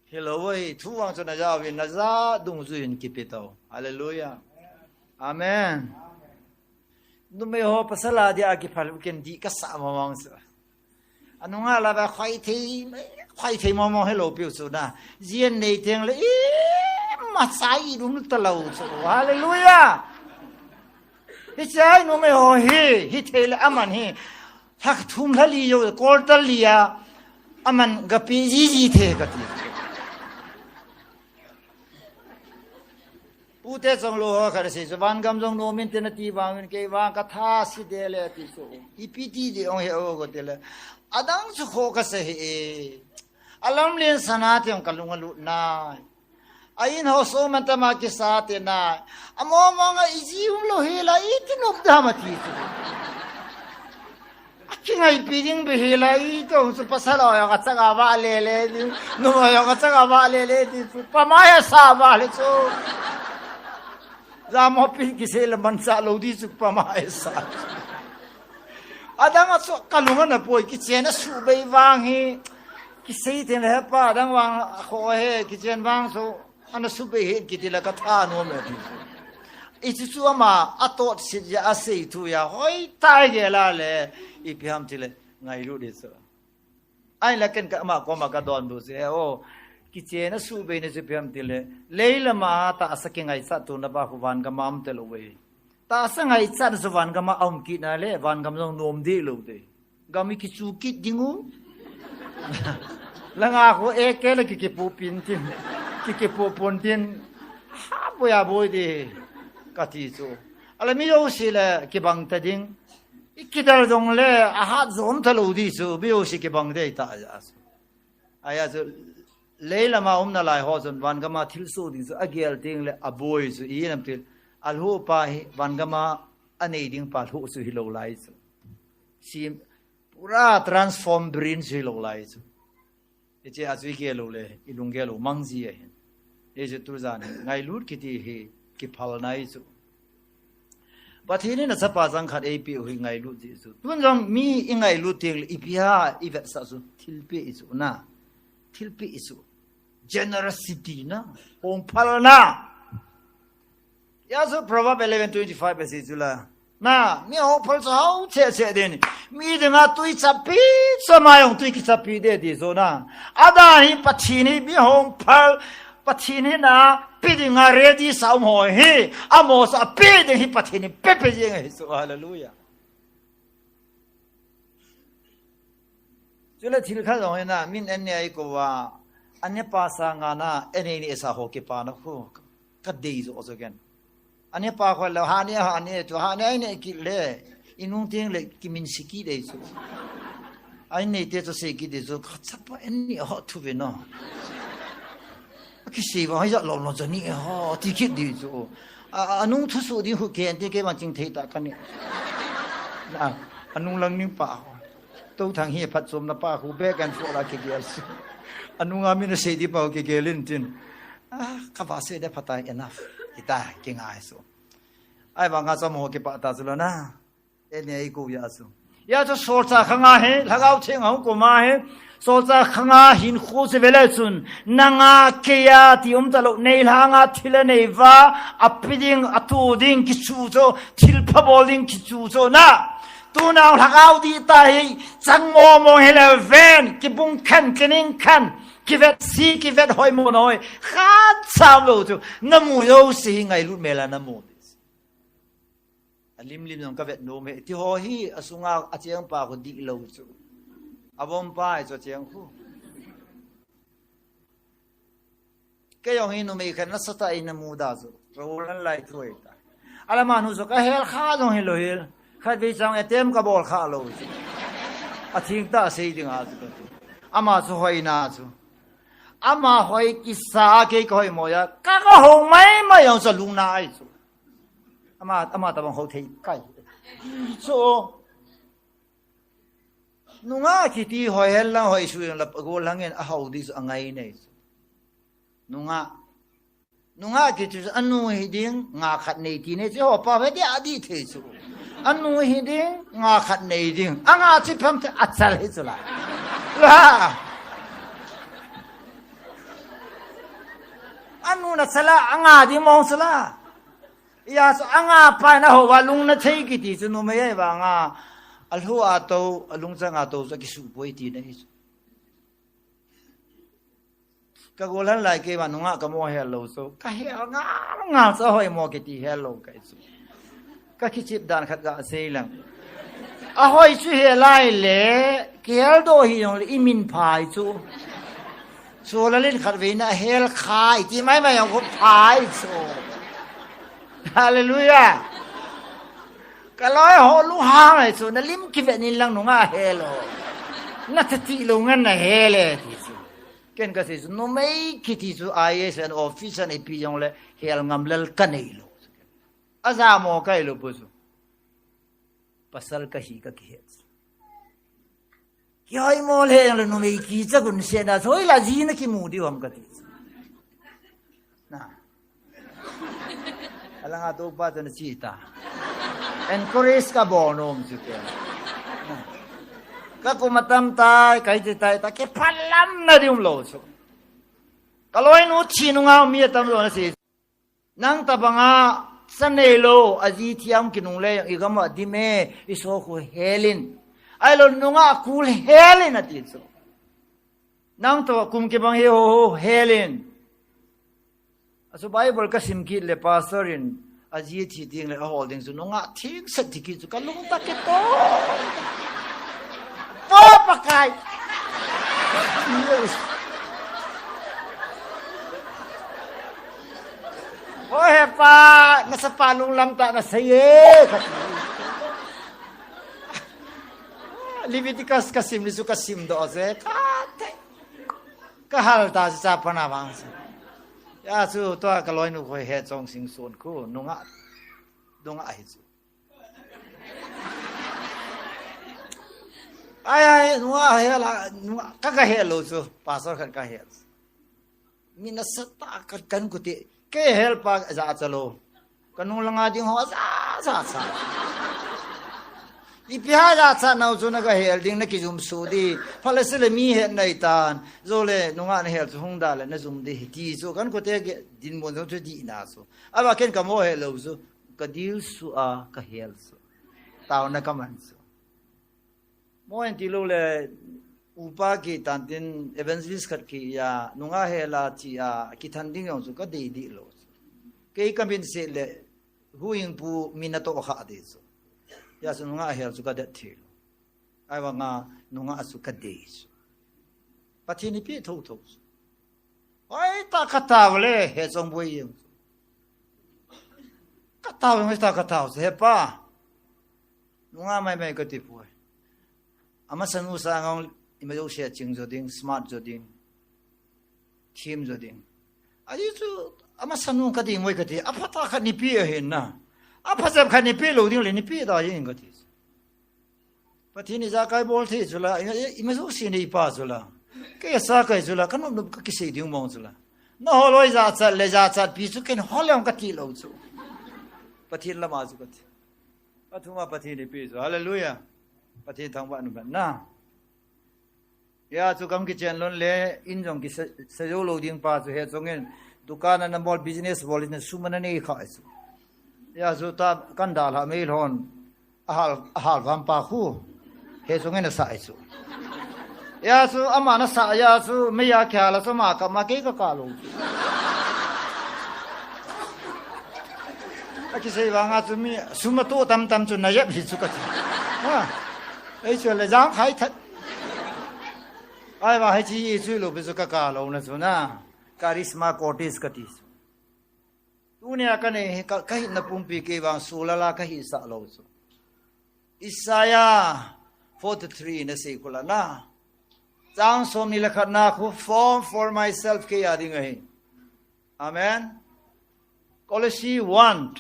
Hello, oi, thu vang chu na ja vin, na ja dungjuiyin kipe tau. Hallelujah. Amen. Numei ho pasal a dia kiphal u ken dih kasah mong mong chu. Anunga la ba khoi thei, khoi thei mong mong helou piu chu na. Jin nei teng le i masa i dum talou chu. Hallelujah. Hiche a numei ho hi, hithei le aman hi. Lha thum lha li jou, quarter li a. Aman gapi jiji thei kati. Pute chonglou ho khat asei chu, vangam jong nom inte nati vangin kei vang katha si dele ti chu. Ipi ti ding ong he o kati le. Adang chu kho kasei e. Alamlen sana te ong kalung alut nai. A in ho so man tama kisa te nai. Among mong a iji umlou hela iti nop dam ati chu. Akingaipi ding beh hela iti ong chu pasal ho jong achang a vah lele ding. Nu ho jong achang a vah lele ding chu. Pama hesa vale chu. Jamo pi kisei le manchah lou ding chu pama hesa. Adang a chu kalung ana poi kichen a subei vang hi. Kisei teng le hepa adang vang kho he kichen vang chu. Ana subei hi kiti le katha nom e ti. Hichu chu ama atot sit ja asei thu ja hoi tai gel a le ipi ham ti le ngailut ding chu. Ahin la ken ka ama koma kadonbut chu he o. Kichen a subei na chu ipi ham ti le. Lei lama tahsa kingaichat tona pa khu vangam a um talou ve. Tahsa ngaichat na chu vangam a um kit na le vangam jong nom deh lou te. Gam i kichu kit ding u. Langa khu eke le kikipu pin tin. Kikipu pon tin. Ha, boi a boi ding. Kati chu. Ala mi jouse le kibang ta ding. I kidel jong le ahat jom talou ding chu. Mi jouse kibang ding ta ja chu. Ahi a chu. Lei lama um nalai ho chun vangam a thilsoh ding chu. Agel teng le aboi chu. I nam til. Alhuh pa hi vangam a anei ding pa lhuh chu hilou lai chu. Sim, pura transform brain chu hilou lai chu. Hiche a chu igel lou le, ilung gel lou mang ji ahin. Hiche tujan hi, ngailut kiti hi, kiphal nai chu. Pathen in achapa changkhat eipeh u hi ngailut ji chu. Tun jong mi ingailut teng le, ipi ham, ivetsah chu, thilpeh i chu na. Thilpeh i chu. Generosity na. Hongphal na. Hia chu Proverb eleven twenty-five a sei chu la. Na, mi hongphal chu hao cheh cheh ding. Mi dinga tui chapi, chama jong tui kichapi ding ti chu na. Adan hi Pathen hi mi hongphal, Pathen hi na, pe dinga ready sa um ho hi. Amo sa pe ding hi Pathen hi pe pe jeng ahi chu. Hallelujah. Chule thil khat jong hi na, min an neh a eikou a, an neh pa sanga na, an neh neh sa ho kipana khu, kadei jo jo ken. An neh pa khu le, ha neh, ha neh, tu ha neh, an neh kit le, inung teng le, kimin si kit dei chu. An neh te chu sei kit dei chu, kachapa an neh ho thu ve no. Kisei va, hoi ja lo lo ja ni ho, ti kit dei chu. A, a, anung thusoh ding khu ken, ti kei vang ching thei ta ka neh. Na, anung lang ning pa ho. Touthang hi phatchomna pa khu back and forth a kigel si. Anunga min asei ding pa khu kigel in tin. Ah, kava sei ding phatai enough. Ita, kingai so. Ahivanga chom ho kipah ta chu lo na. An neh a eikou a chu. Hia chu solchah khanga hi, Lhagao Theng a hung kou ma hi. Solchah khanga hinkho chu ve le chun. Nanga keia ti um talou, nei lhanga thil anei uva, ape ding, ato ding, kichu chu, thilpha bol ding, kichu chu na. Tuna lhagao dih ta hi, chang mong mong hi le ven, kibung khen, kining khen, kivet si, kivet hoi mo noi, khat sam lou chu, namu jouse hi ngailut mel a namu. Alim lim jong kavet nom e, ti ho hi, asunga acheng pa khu dih lou chu. Avom pa hi chu acheng khu. Kei jong hi numei khat nasatah in namu da chu. Rol an lai thu ahi ta. Alama nu chu kahel kha jong hilou hel. Khatvei chang A T M kabol kha lou chu. Atheng tah sei ding a chu kati. Ama chu hoina chu. Ama hoi kisa kei kahoi mo a. Ka kahong mai mai jong chu lungna ahi chu. Ama, ama tabang hou thei kai. Chu. Nunga kiti hoi hen lang hoi su jong la gollhang in ahao ding chu angai nei chu. Nunga. Nunga kiti chu anu hi ding, nga khat nei ti nei chu ho pa ve dia dih thei chu. Anu hi ding, nga khat nei ding. Anga chu phem thei achal hi chu la. La. Anu na chala, anga ding mong chu la. Hijeh chun anga pa in ahou a lungna thei kiti chu numei ahi vanga, alhu a tou, alungchang a tou chu akisuh poi tina ahi chu. Ka gollhang lai kei vang nungah ka mo hel lou chu. Ka hel ngal ngal chu ahoi mo kiti hel lou kahi chu. Ka kichep dan khat gasei lang. Ahoi chu hel lai le, kihel doh hijongle imin phai chu. Chu la lin khat vei na hel khai, ti mai mai jong khu phai chu. Hallelujah. Ka loi ho lunghang lai chu, na lim kivet in lang nungah hel o. Na thati lou ngan na hel e, ti chu. Ken kasei chu, numei kiti chu I A S an office an ipi jongle, hel ngam lel kanei lou. Aja mo kahi lou pu chu. Pasal kahi kakihet chu. Kihoi mo le jongle numei kicha gun sena, hoila ji na kimu diu ham kati chu. Na. Alanga tu pa chu na chi ta. Encourage kabol nom chu ke. Na. Ka kum atam tai, kahi ti tai ta, kiphalam na diu lou chu. Ka loinu thi nungah mi atam lou na si. Nang tabanga cha neilou, aji thi a kinungle, i gam a dim e, i sokhu hel in. Ahilou nungah kul hel in ati chu. Nang toh kum kibang hi ho ho hel in. Achu Bible kasim kit le pastor in aji thi ding le ahol ding chu nungah theng set thi kit chu kalung tah kito. Pa Pakai. Oi he pa, nasapa lunglam tah nasei e. Leviticus kasim le chu kasim doh je. Ka te. Kahal ta chu chapa na vang chu. Hijeh chu tua ka loinu khu he chong sing sun khu nungah, nungah ahi chu. Ai, ai, nungah hel a, nungah, ka, kahe lou chu, pastor khat kahe. Mi nasatah a ka, kan kute, kei hel pa jachat lou. Ka nung langa ding ho jachat cha. Ipi ham jachat nau chu na kahel ding na kijum su di. Phalou sele mi het nai tan. Jou le nungah na hel chu hung da le na jum di. Ti chu kan kute dinmun jong chu dihna chu. Ahivang ken ka mo het lou chu. Ka dil su a ka hel chu. Taona ka man chu. Mo en ti lou le, upa kiti tan tin evangelist khat kiti a, nungah hel a ti a, kithan ding jong chu ka dei dih lou chu. Kei ka min seh le, huhhingpu min natoh kha ding chu. Hijeh chu nungah hel chu ka det thei lou. Ahivanga nungah chu ka dei chu. Pathen in eipeh thotho chu. Hoitah a ka tao le, he chongboi jeng chu. Ka tao, hoitah a ka tao chu, he pa. Nungah maimai kati poi. Amasanu sanga ima jouse ching jo ding, smart jo ding, them jo ding. Ajeh chu amasanu kati moi kati, aphatah khat neipeh ahin na. Aphajep khat neipeh lou ding le neipeh da jeng kati. Pathen in ijakai bol thei chu la, ima, ima jouse neipa chu la. Kei ijakai chu la, ka nop nop ka kisei ding mong chu la. Nahol loi jachat le jachatpi chu ken hol jong kati lou chu. Pathen lama chu kati. Pathum a Pathen in eipeh chu. Hallelujah. Pathen thangvah in umhen na. Hijeh chu gam kichen lhon le, in jong kisa, sa jou lou ding pa chu he chong in, dukan ana bol, business bol in sum ana nei kha chu. Hijeh chu ta kan dalha mei lhon, ahal, ahal vam pa khu. He chong in asah chu. Hijeh chu ama nasah, hijeh chu mei a kihal a chu ama kap ma kei ka kap lou. Akisei vanga chu mi sum atoh tamtam chu na jep hi chu kati. Ha. Ei chu le jang khai that. Ahivang hiche i chu lou pi chu ka kap lou na chu na. Karisma Cottage kati chu. Tunia ka nei hi ka, ka hinna pumpi kei vang sulala ka hisah lou chu. Isaiah forty-three na sei khu la na. Chang somni le khat na khu, form for myself kei a ding ahi. Amen. Colossae one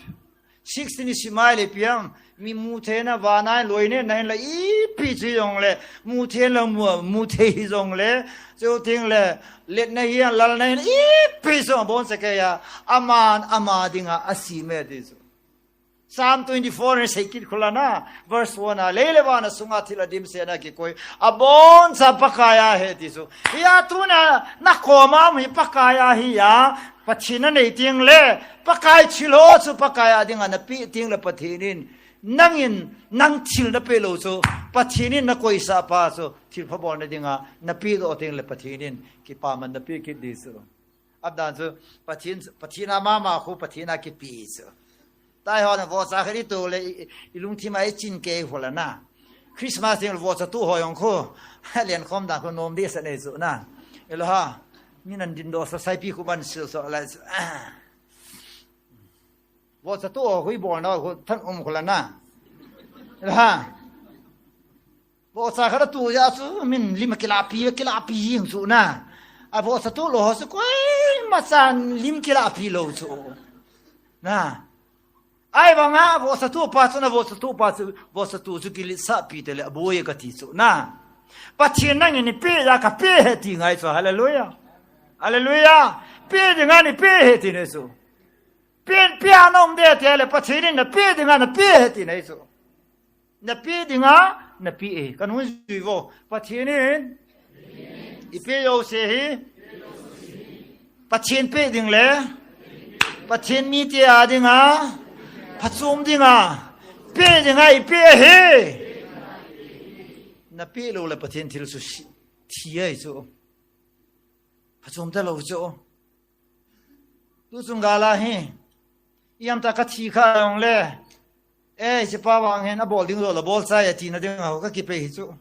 sixteen i sim a ile ipi ham, mi mu theina vana loi nena hinla ipi chu jongle, mu theina mu, mu thei hi jongle, chuteng le, letna hi lalna hin ipi chu abon sa kei a, aman ama dinga asem e ti chu. Psalm twenty-four in seikit khulana, verse one a, lei le van a sunga thil a dimset na kikoi, aboncha Pakai a ahi ti chu. Hia tuna, na koma um hi Pakai a ahi a, Pathen na nei teng le, Pakai thil ho chu Pakai a dinga na pe teng le Pathen in, nangin, nang thil na pe lou chu, Pathen in na koisa pa chu, thil pha bolna dinga, na pe doh teng le Pathen in, kipaman na pe kit di chu. Adan chu, Pathen, Pathen a mama khu, Pathen a kipe chu. Taihon, vohcha khat i to le, i, i lungthim a i chin kei hol a na. Christmas ding vohcha tu ho jong khu, len khom dan khu nom di sa nei chu na. Elo ha, mi nan din do sa sai pi khu ban sil so lai chu. Vohcha tu ho khu i bol na khu than um khu la na. Elo ha. Vohcha khat a tu ja chu, min lim a kilapi, kilapi jing chu na. A vohcha tu lou ho chu koima chan lim kilapi lou chu. Na. Ahivanga vohcha tu pa chu na, vohcha tu pa chu, vohcha tu chu kiletsah pi te le, aboi ka ti chu na. Pathen nangin nei pe ja ka pe ahi ti ngai chu, hallelujah. Hallelujah. Pe dinga nei pe ahi ti nei chu. Pe, pe a na um de te le, Pathen in na pe dinga na pe ahi ti nei chu. Na pe dinga, na pe e. Kan hun jui vo. Pathen in, i pe jouse hi, Pathen pe ding le, Pathen mite a dinga, phachom dinga, pe dinga i pe ahi. Na pe lou le Pathen thil chu si, thi ahi chu. Phachom ta lou chu. Tu chung gal a hi. Iam ta ka thi kha jong le. Eh, hiche pa vang hin abol ding lou la bol chai a tina ding a ho ka kipe hi chu.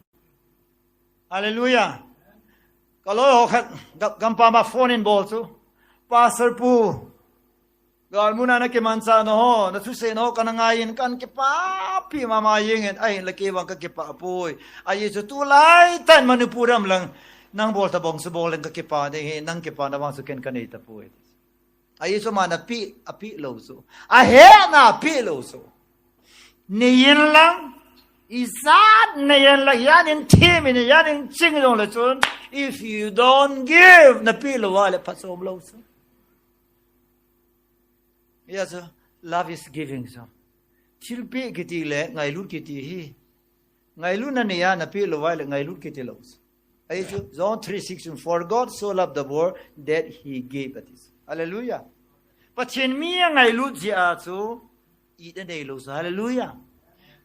Hallelujah. Ka loi ho khat, ga-, gampam a phone in bol chu. Pastor pu. Galmun a na kimanchah na ho, na thusei na ho ka na ngai in kan kipapi mama jeng in, ahin la kei vang ka kipah poi. Ajeh chu tulai tan Manipur ram lang, nang bol ta bang chu bol leng ka kipah ding hi, nang kipah na vang chu ken ka nei ta poi. Ajeh chu ama na pe, a pe lou chu. A he na pe lou chu. Nei in lang, ijat nei in lang, ijat in them in, ijat in ching jong le chun, if you don't give, na pe lou a le phachom lou chu. Hia chu, love is giving chu. Thil pe kiti le, ngailut kiti hi. Ngailut na nei a, na pe lou a le, ngailut kiti lou chu. Ajeh chu, John three sixteen, "For God so loved the world that he gave," ati chu. Hallelujah. Pathen mi a ngailut jeh a chu, it a nei lou chu. Hallelujah.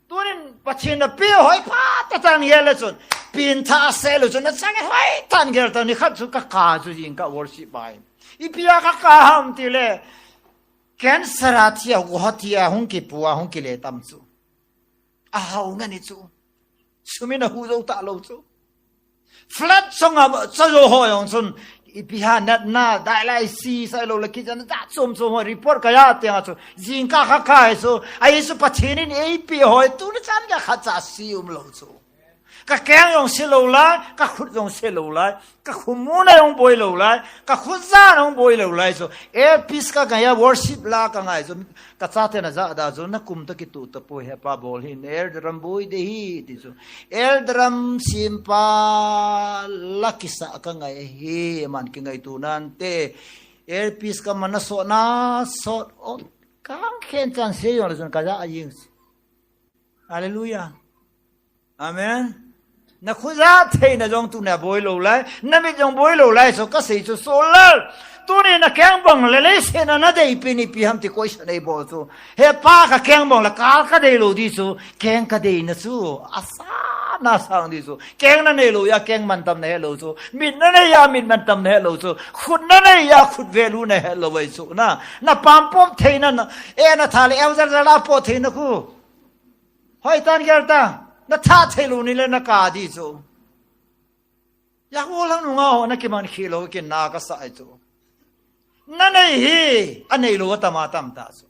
Tunin Pathen na pe hoi pha ta tan hia le chun. Pin tha se lou chun, na chang hoi tan gel ta ni khat chu ka ka chu jing ka worship bai. Ipi a ka ka ham ti le. Cancer a thi a, Guwahati a hung kipu a, hung kile tam chu. A hao nge ni chu. Sum in a hu jou ta lou chu. Flood sunga cha jo ho jong chun, ipi ham natna, dialysis, ahilou le kichan, ja chom chom ho report ka ja teng a chu, jingkah kha kha hi chu, ajeh chu Pathen in ei pe hoi, tuni chan gei khat cha si um lou chu. Ka keng jong se lou lai, ka khut jong se lou lai, ka khumuna jong boi lou lai, ka khut jan jong boi lou lai chu. Earpiece ka ngai a worship la ka ngai chu, ka chate na ja da chu, na kum ta kitu ta poi, he pa bol hi, air drum boi de hi, ti chu. Air drum simpa la kisa ka ngai hi, man kingaito nante. Earpiece ka man na sot na sot, o, kang khen chan se jong le chun ka ja a jing. Hallelujah. Amen. Na khut ja theina jong tuna boi lou lai, na mit jong boi lou lai, so ka sei chu, so lal. Tuni na keng bang le leiset a na dei pen ipi ham ti koisa nei bol chu. He pa ka keng bang le kal ka dei lou di chu, keng ka deina chu. Asa na sang di chu. Keng na nei lou a, keng mantam na he lou chu. Mit na nei a, mit mantam na he lou chu. Khut na nei a, khut value na he lou ai chu. Na, na pam pop theina na, e na tha le, e ja ja la po theina khu. Hoi tan gel ta, na tha thei lou ni le na ka di chu. Yak u lang nunga ho na kiman khi lou kin na ka sa ai chu. Na nei hi, a nei lou a tam a tam ta chu.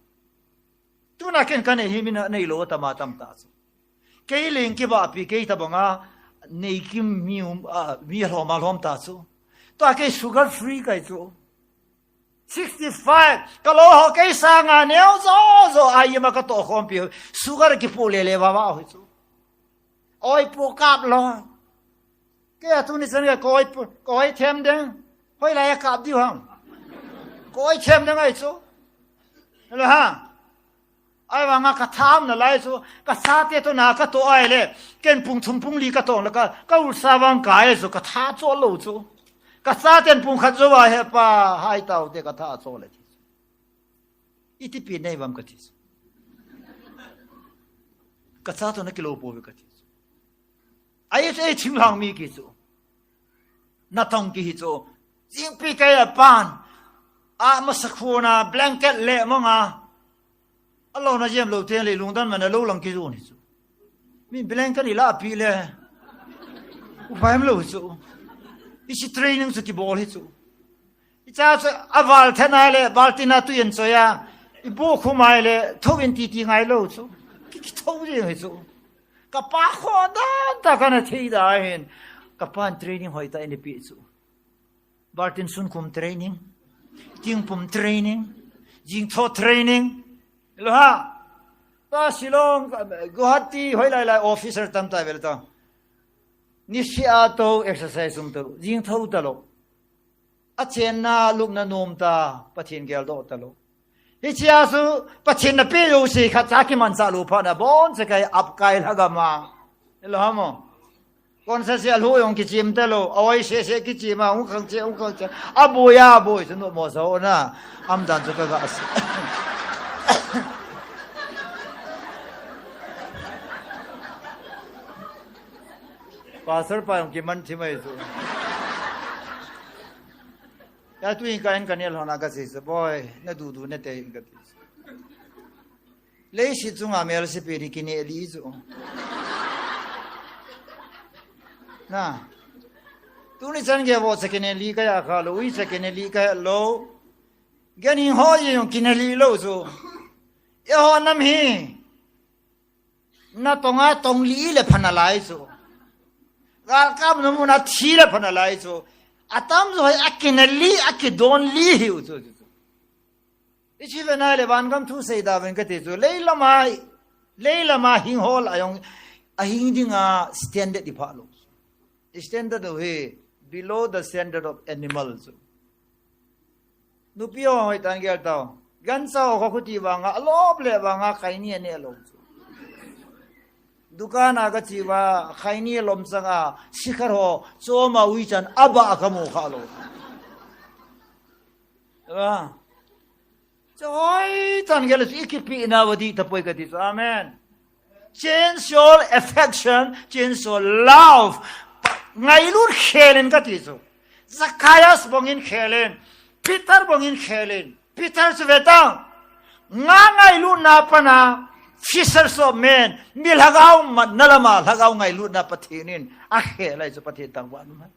Tuna ken ka nei hi min a nei lou a tam a tam ta chu. Kei leng kibahpi kei ta banga, nei kim mi um, a, mi hlom a hlom ta chu. Tua kei sugar free kai chu. Sixty-five. Ka loi ho kei sanga neo jo jo a ima ka toh khompi. Sugar kipu le le va va ho chu. Oi pu kap lou. Kei a tuni chan ka oi pu, ka oi them ding. Hoilai a kap diu ham. Ka oi them ding ai chu. Hello ha. Ahivanga ka tha um nalai chu, ka chate toh na ka toh ahile, ken pung thum pung li ka toh le ka, ka ulsa vang kai chu, ka tha chol lou chu. Ka chaten pung khat jou a, "He pa, hai tao te, ka tha chol le," ti chu. "Iti pi nei uvam?" ka ti chu. "Ka cha toh na kilou pouve," ka ti chu. Ahi chu, ei thinglhang mi ki chu. Natong kihi chu. Jingpi kei a pan. Amasa khuna blanket le mong a. Alou na jem lou te le lungdon man a lou lang kijon hi chu. Mi blanket i la pi le. Upai um lou chu. Hiche training chu kibol hi chu. Icha chu aval then ahile, baltin a tui in choi a, ibu khum ahile, thou in titi ngai lou chu. Ki, kitho jeng hi chu. Ka pa kho dan ta kana thei da hin. Ka pan training hoi ta in pe chu. Baltin sun khum training. Tingpum training. Jingtho training. Lo ha. Pa Shillong, Guwahati, hoi lai lai officer tam ta vel ta. Nisi a to exercise um ta lou. Jingtho ta lou. Achenna lupna nom ta, Pathen geldoh ta lou. Hichea chu Pathen na pe jouse khat cha kimanchah lou phat na, boncha kai ap kai lha gam a. Lo ha mo. Kon sa se alhu jong kichem ta lou, awai se se kichem a, hung khang che, hung khang che. Aboi a, aboi chu no mo sa ho na. Am dan chu ka ga se. Pastor pa jong kiman thi mai chu. Ya tu in ka en ka nel hona ka sei se, "Boi, na du du na te in," ka ti. Leiset chunga melse pen hi kineh li chu. Na. Tuni chan gei vo cha kineh li ka ya kha lou, ui cha kineh li ka ya lou. Ganhing ho jong kineh li lou chu. Eiho nam hi. Natong a tong li le pha nalai chu. Galkap na mun a thi le pha nalai chu. Atam jo hi akineh li, akidon li hiu chu, chu, chu. Hiche ve nai le van gam thu sei da ven ka ti chu. Leilam a, leilam a hing hol a jong, ahing ding a standard i pha lou. Standard u hi below the standard of animal chu. Nupi ho hoi tan gel tao. Gancha ho kho khuti vanga, alop le vanga, khaini ane lou chu. Dukan a ka chi uva, khaini lom chang a, sikhar ho, chom a ui chan, aba ka mu kha lou. Aba. Choi tan gel chu i kipi na va di ta poi ka ti chu. Amen. Change your affection, change your love. Ngailut khel in ka ti chu. Zacchaeus bang in khel in, Peter bang in khel in. Peter chu ve tang. Nga ngailut na pana, fishers of men, mi lhagao mat na lama, lhagao ngailut na Pathen in akhel ahi chu Pathen tangvah um ahi.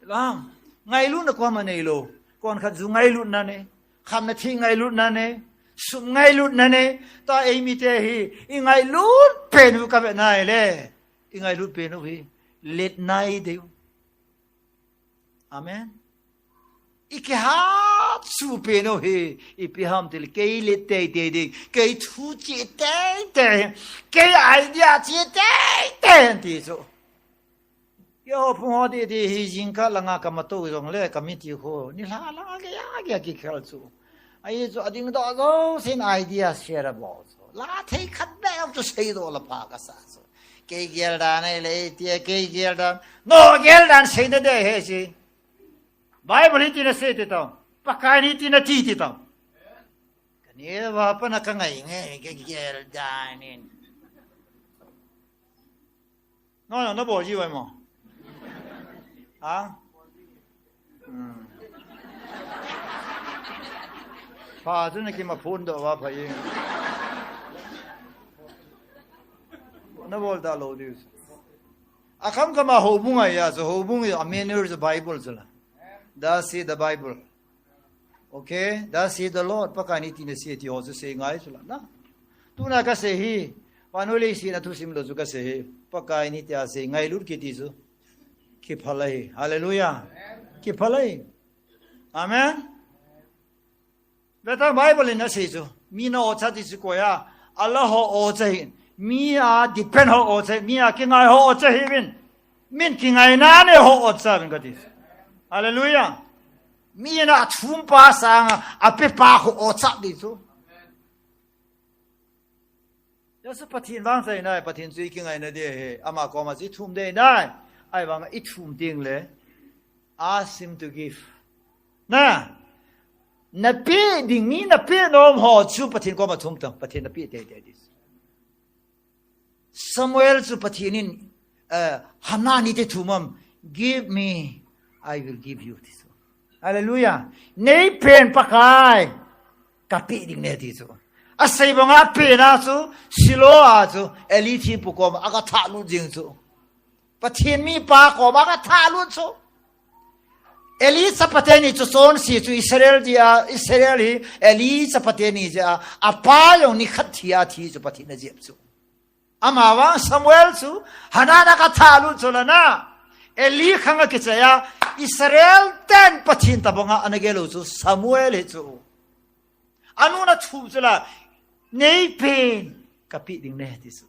Lam, ngailutna koima neilou. Kon khat ju ngailutna nei. Khamna thih ngailutna nei. Sum ngailutna nei. Tua eimi te hi, i ngailut pen u ka ve nai le. I ngailut pen u hi. Let nai deu. Amen. I kihat chu pen u hi. Ipi ham ti le. Kei let teitei ding. Kei thu chi teitei. Kei idea chi teitei ti chu. Keiho phung ho titi hi jingkah langa ka mato jong le ka miti khu. Nilhah langa geiya geiya kikhel chu. Ahi chu ading doh jousen idea share abol chu. La thei khat beh chu seidoh la pha kasa chu. Kei gel dan ahi le tia kei gel dan. No gel dan seina dei ahi chu. Bible hi tina sei ti tao. Pakai in tina ti ti tao. Ka neo a pat na ka ngai nge kei gel dan in. No, no, na bol ji uve mo. Ha? Hmm. Pha chu na kimaphun doh uva pha e. Na bol talou diu. Akham kham a houbung a ya, so houbung a manual chu Bible chu la. Thus saith the Bible. Okay, thus saith the Lord, Pakai in tina sei ti ho chu sei ngai chu la na. Tuna ka sei hi, vannoi leiset a thusim lou chu ka sei hi, Pakai in tia sei ngailut kiti chu. Kiphal ahi. Hallelujah. Kiphal ahi. Amen. Ve tang Bible in asei chu. Mi na ocha ti chu koi a. Allah ho ocha hin. Mi a depend ho ocha hin. Mi a kingai ho ocha hiuvin. Min kingaina nei ho ocha uvin ka ti chu. Hallelujah. Mi na athum pa sanga, ape pa ho ocha ti chu. Hichu Pathen vangchai nai, Pathen chu ikingaina ding ahi, ama koma chu ithum ding nai, ahivang ithum ding le, ask him to give. Na, napeh ding mi napeh nom ho chu Pathen koma thum tan, Pathen napeh teitei ding. Samuel chu Pathen in, eh, Hannah ni te thum am, "Give me, I will give you," ti chu. Hallelujah. Neipen Pakai, kapeh ding nahi ti chu. Asei banga pena chu, Shiloh a chu, Eli thempu koma, aga thahlut jing chu. Pathen mipa koma aga thahlut chu. Eli chapate ni chu chonse chu Israel dia, Israel hi Eli chapate ni jeh a, apa jong nikhat thi a thi chu Pathen in ajep chu. Ama vang Samuel chu, Hannah in aga thahlut chu lana. Eli khang akichai a, Israel ten Pathen tabanga ana gel u chu Samuel hi chu. Anun athum chu la, neipen, kapeh ding nahi ti chu.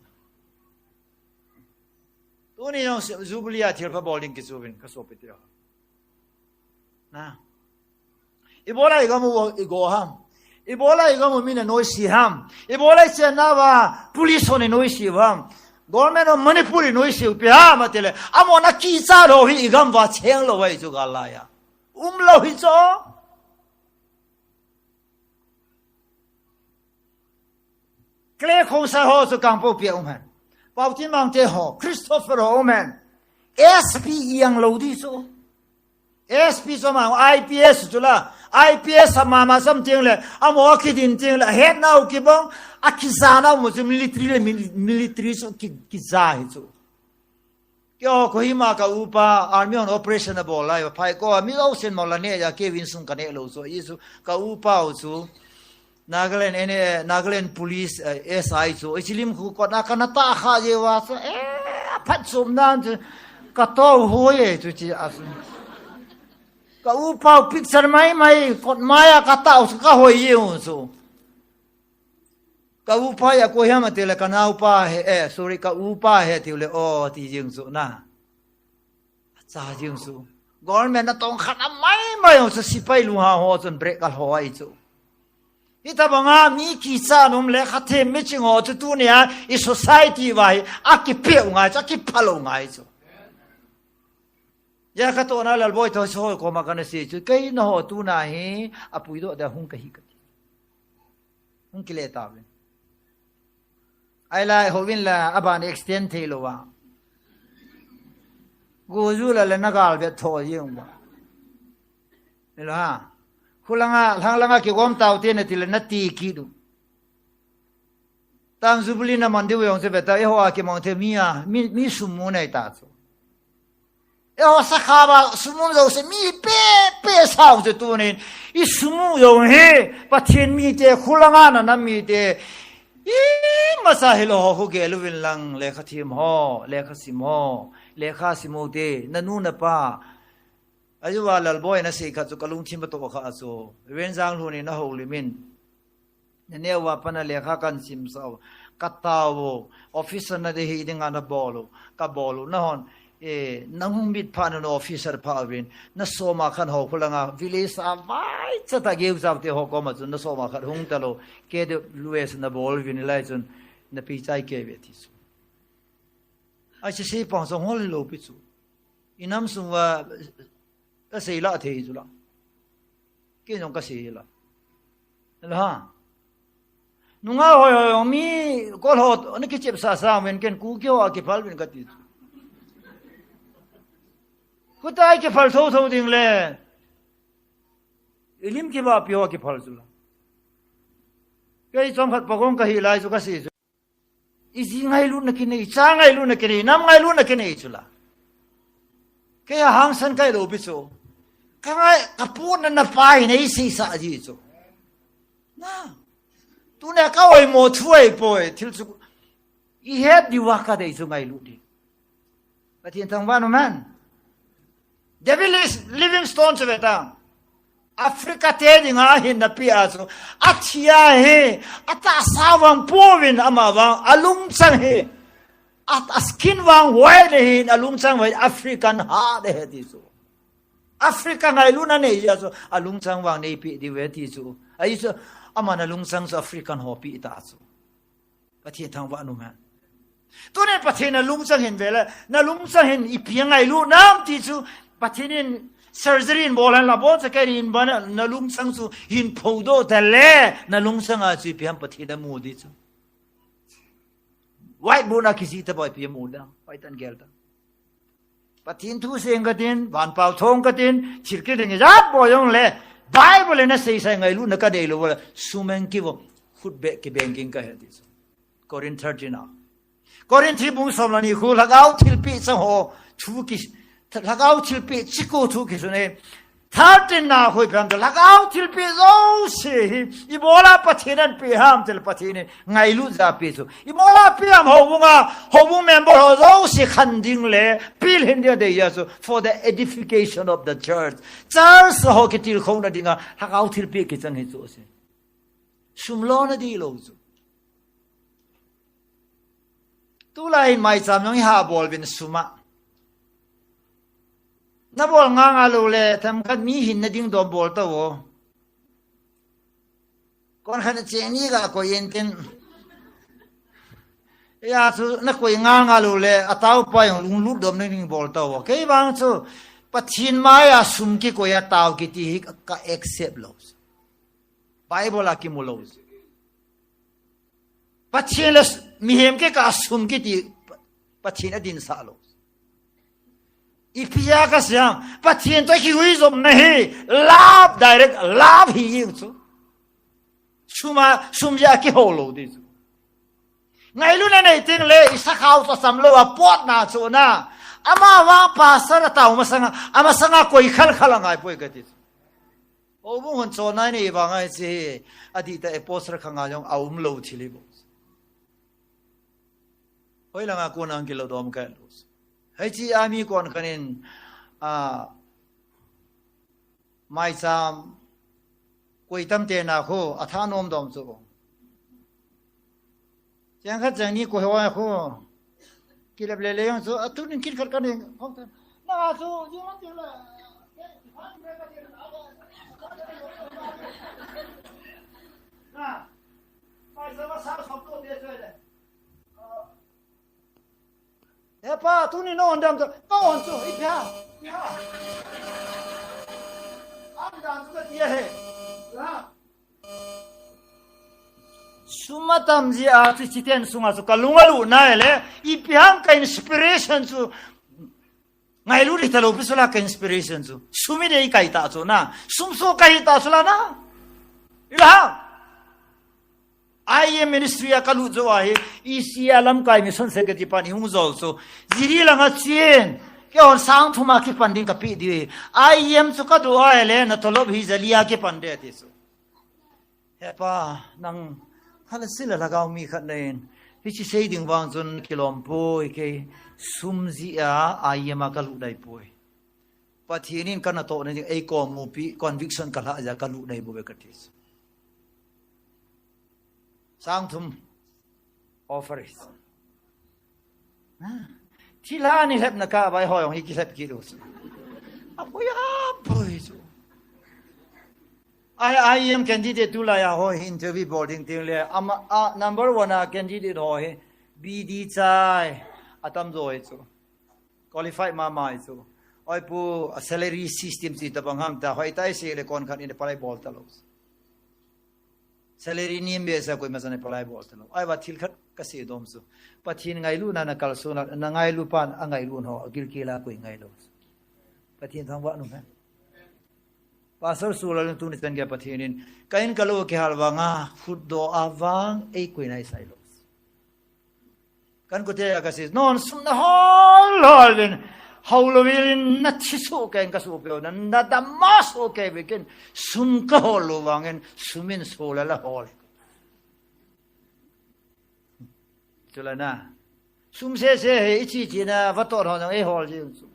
Tuni jong Jubilee a thilpha bol ding kichu uvin, ka sopi teho. Na. Ibola igam u igo ham. Ibola igam u min anoise ham. Ibola ichenna uva police hon anoise u ham. Government of Manipur anoise u pi ham atile. Amahon akicha lou hi igam uva cheng lou ahi chu gal laiya. Um lou hi chu. Clay Khongsai ho chu Kangpokpi a um hen. Paotinmang te ho, Christopher ho um hen. S P iang lou di chu. S P chu ama I P S chu la. I P S ama ma sam ting le, amaho kidin ting le, hetnau kibang, akijana mu chu military le mil-, military chu ki, kija hi chu. Keiho Kohima ka upa, army hon operation abol lai, Phaikoh a mi jousen mo la neh a, keiho insung ka neh lou chu, ahi chu, ka upa u chu, Nagaland, N A, Nagaland Police, eh, S I chu, hiche lim khu kotna kana tah kha jeh uva chu, eh, aphatchomna chu, ka toh hoi e chu chi a chu. Ka upa u picture mai mai, kot mai a ka tah u chu, ka hoi jeng u chu. Ka upa hi akoi ham atile ka naopa ahi, eh, sorry, ka upa ahi tiu le, o, ti jeng chu na. Acha jeng chu. Government natong khat a mai mai ho chu sepai lunghang ho chun break alho ahi chu. Hitabanga mi kicha nom le khathem miching ho chu tunia i society uva hi akipeh u ngai chu, akiphal u ngai chu. Hijeh a ka tohna Lalboi Thoi Soi koma kana sei chu, kei nangho tuna hi apuidoh dia hung kahi kati. Hung kile tauvin. Ahilai houvin la, aban extend thei lou a. Go ju la le na gal vet tho jeng uva. Hilo ha. Khulanga, lhanglanga kigom taute nati le nati kit u. Tam Jubilee na man diu jong chu veta, eiho a kimang thei mi a, mi, mi sum mu nei ta chu. Eiho sakha ba sum mu jouse mi pe, pe sao chu tunin. I sum mu jong hi, Pathen mite, khulanga na nam mite. Ima sa hilou ho khu gel uvin lang, lekha them ho, lekha sim ho, lekha sim u te, na nu na pa. Ahi uva Lalboi na sei khat chu ka lungthim a toh kha chu. Reverend Janglhun in ahoulim in. Na neo uva pat na lekha kan simsah u. Ka tao u. Officer na ding hi dinga na bol u. Ka bol u. Nahon, eh, nahung mit phat na officer pha uvin. Na soma khan ho khulanga. Village a vai chat a geu chap te ho koma chun na soma khat hung talou. K W S na bol uvin lai chun. Na pi chai ke ve ti chu. Ahi chu sei pang song hol lou pi chu. I nam sung uva, ka sei la thei chu la. Kei jong ka sei la. La ha. Nunga hoi hoi mi kol ho, na kichep sa sa men ken Kuki ho a kiphal uvin kati chu. Khuta a kiphal tho tho ding le. I lim kiva pi ho a kiphal chu la. Kei chomkhat pagong kahi lai chu ka sei chu. I ji ngailutna kinei, cha ngailutna kinei, nam ngailutna kinei chu la. Kei a hangsan kai lou pi chu. Ka ngai, ka putna na pa hi nei sei sa ji chu. Na. Tuna ka oimo thu ahi poi, thil chu. I het diu va ka dei chu ngailut ding. Pathen thangvah in, amen. David Livingstone chu ve ta. Africa te dinga ahinna pia chu. Athi a hi, atahsa vang pouvin ama vang, alungchang hi. A, a skin vang white ahin, alungchang vang African heart ahi ti chu. Africa ngailutna nei a chu, alungchang vang neipi diu ve ti chu. Ahi chu, aman alungchang chu African ho pi ta chu. Pathen thangvah nom hen. Tunin Pathen nalungchang hin vele, nalungchang hin ipi angailut nam ti chu, Pathen in surgery in bol hen la, bol cha kei in bana, nalungchang chu hin phodoh tale, nalungchang a chu ipi ham Pathen amu ti chu. Whiteboard a kijih tabou ipi amu ding, hoi tan gel tan. Pathen thu seng katin, vanpao thong katin, thil kiding ijat bol jongle, Bible in asei sai ngailutna kanei lou le, sum eng kivo, khut beh kibeng ging kahi ti chu. Corinth thirteen a. Corinth bung som le ni khu, lhagao thilpeh chang ho, thu ki, lhagao thilpeh chiko thu kisun e. Thirteen na khu ipi ham tile, lhagao thilpeh jouse hi, ibola Pathen in apeh ham tile Pathen in ngailut jeh a apeh chu. Ibola apeh ham, houbung a, houbung member ho jouse khan ding le, pilhin ding a adei jeh a chu, for the edification of the church. Church ho kitilkhouna dinga, lhagao thilpeh kichang hi chu ase. Sum lona ding lou chu. Tulai in maicham jong iha bol uvin sum a. Nabol ngal ngal lou le, themkhat mi hinna ding dom bol tauvo. Konkhat cheng ni ga koi in tin. Hia chu nakoi ngal ngal lou le, ataopa jong lunglut dom ding bol tauvo. Kei vang chu, Pathen mai a sum kikoi a tao kiti hi ka accept lou. Bible a kimu lou. Pathen le mihem kikah a sum kiti, Pathen adinsah lou. Ipi a kasei ham, Pathen toh kihui jomna hi, love, direct love hi jeng chu. Sum a, sum jeh a kihou lou ding chu. Ngailutna nei teng le, isakhao toh cham lou a potna chu na. Amavang pastor atao masanga, amasanga koi khalkhal angai poi kati chu. Houbung hon chonna nei vang a hiche hi, adihtah apostle khanga jong aum lou thil hi bou. Hoilanga kona hung kilo dom kahe lou. Hiche a mi konkhat in, a, maicham koi tam tena khu, athanom dom chu. Cheng khat cheng ni koi ho khu. Kilep le le jong chu, atunin kit khat kanei hong tan. Na chu, jing lang jing le. Na, pai sa ma sa sop to te choi le. He pa, tuni na on dam to, ka on chu, ipi ham, ipi ham. An dam chu kati ahi. Ha. Sum atam jeh a chu chiten sunga chu kalung alut nai le, ipi ham ka inspiration chu, ngailut hita lou pi chu la ka inspiration chu. Sum idei kahi ta chu na. Sum soh kahi ta chu la na. Ipi ham. I M ministry a kalut jou ahi, E C a lamkai mission secretary pan ihung jol chu. Jiri langa chen. Keihon sang thum a kipan ding kapeh diu ahi. I M chu kadoh a ahile, natolop hi jali a kipan ding ati chu. He pa, nang, hala sila lhagao mi khat nahin. Hiche sei ding vang chun kilom poi kei. Sum jeh a I M a kalut nai poi. Pathen in kanatoh na ding, eikom mupi, conviction kalhah jeh a kalut nai bouve kati chu. Sang thum offerings. Ha. Thilha ni lhepna kah vai hoi hong hi kilhep kit u chu. Apoi, apoi chu. I, I M candidate tulai a hoi hi interview bol ding teng le, ama, a, number one a candidate ho hi, B D chai, atam jo hi chu. Qualified mama hi chu. Oi pu, a salary system chu itobang ham ta, hoitah isei le konkhat in apply bol talou. Salary nem behseh a koima chan apply bol talou. Ahivang thil khat kasei dom chu. Pathen ngailutna nakalson a, nangailu pan angailut ho, agilkel a koi ngailou. Pathen thangvah nom hen. Pastor Sulal in tuni chan geiya Pathen in, ka in kalou kihal vanga, khutdoh a vang, eikoi naisai lou. Ka inkote a kasei, non sum nahol hol uvin, hol louvin nathi soh kei in kasohpeh u, na, nadam ma soh kei uvin ken, sum kahol lou vangin, sum in soh lala hol. Chule na, sum sese hi ichi chi na, vatot ho jong eihol jing chu.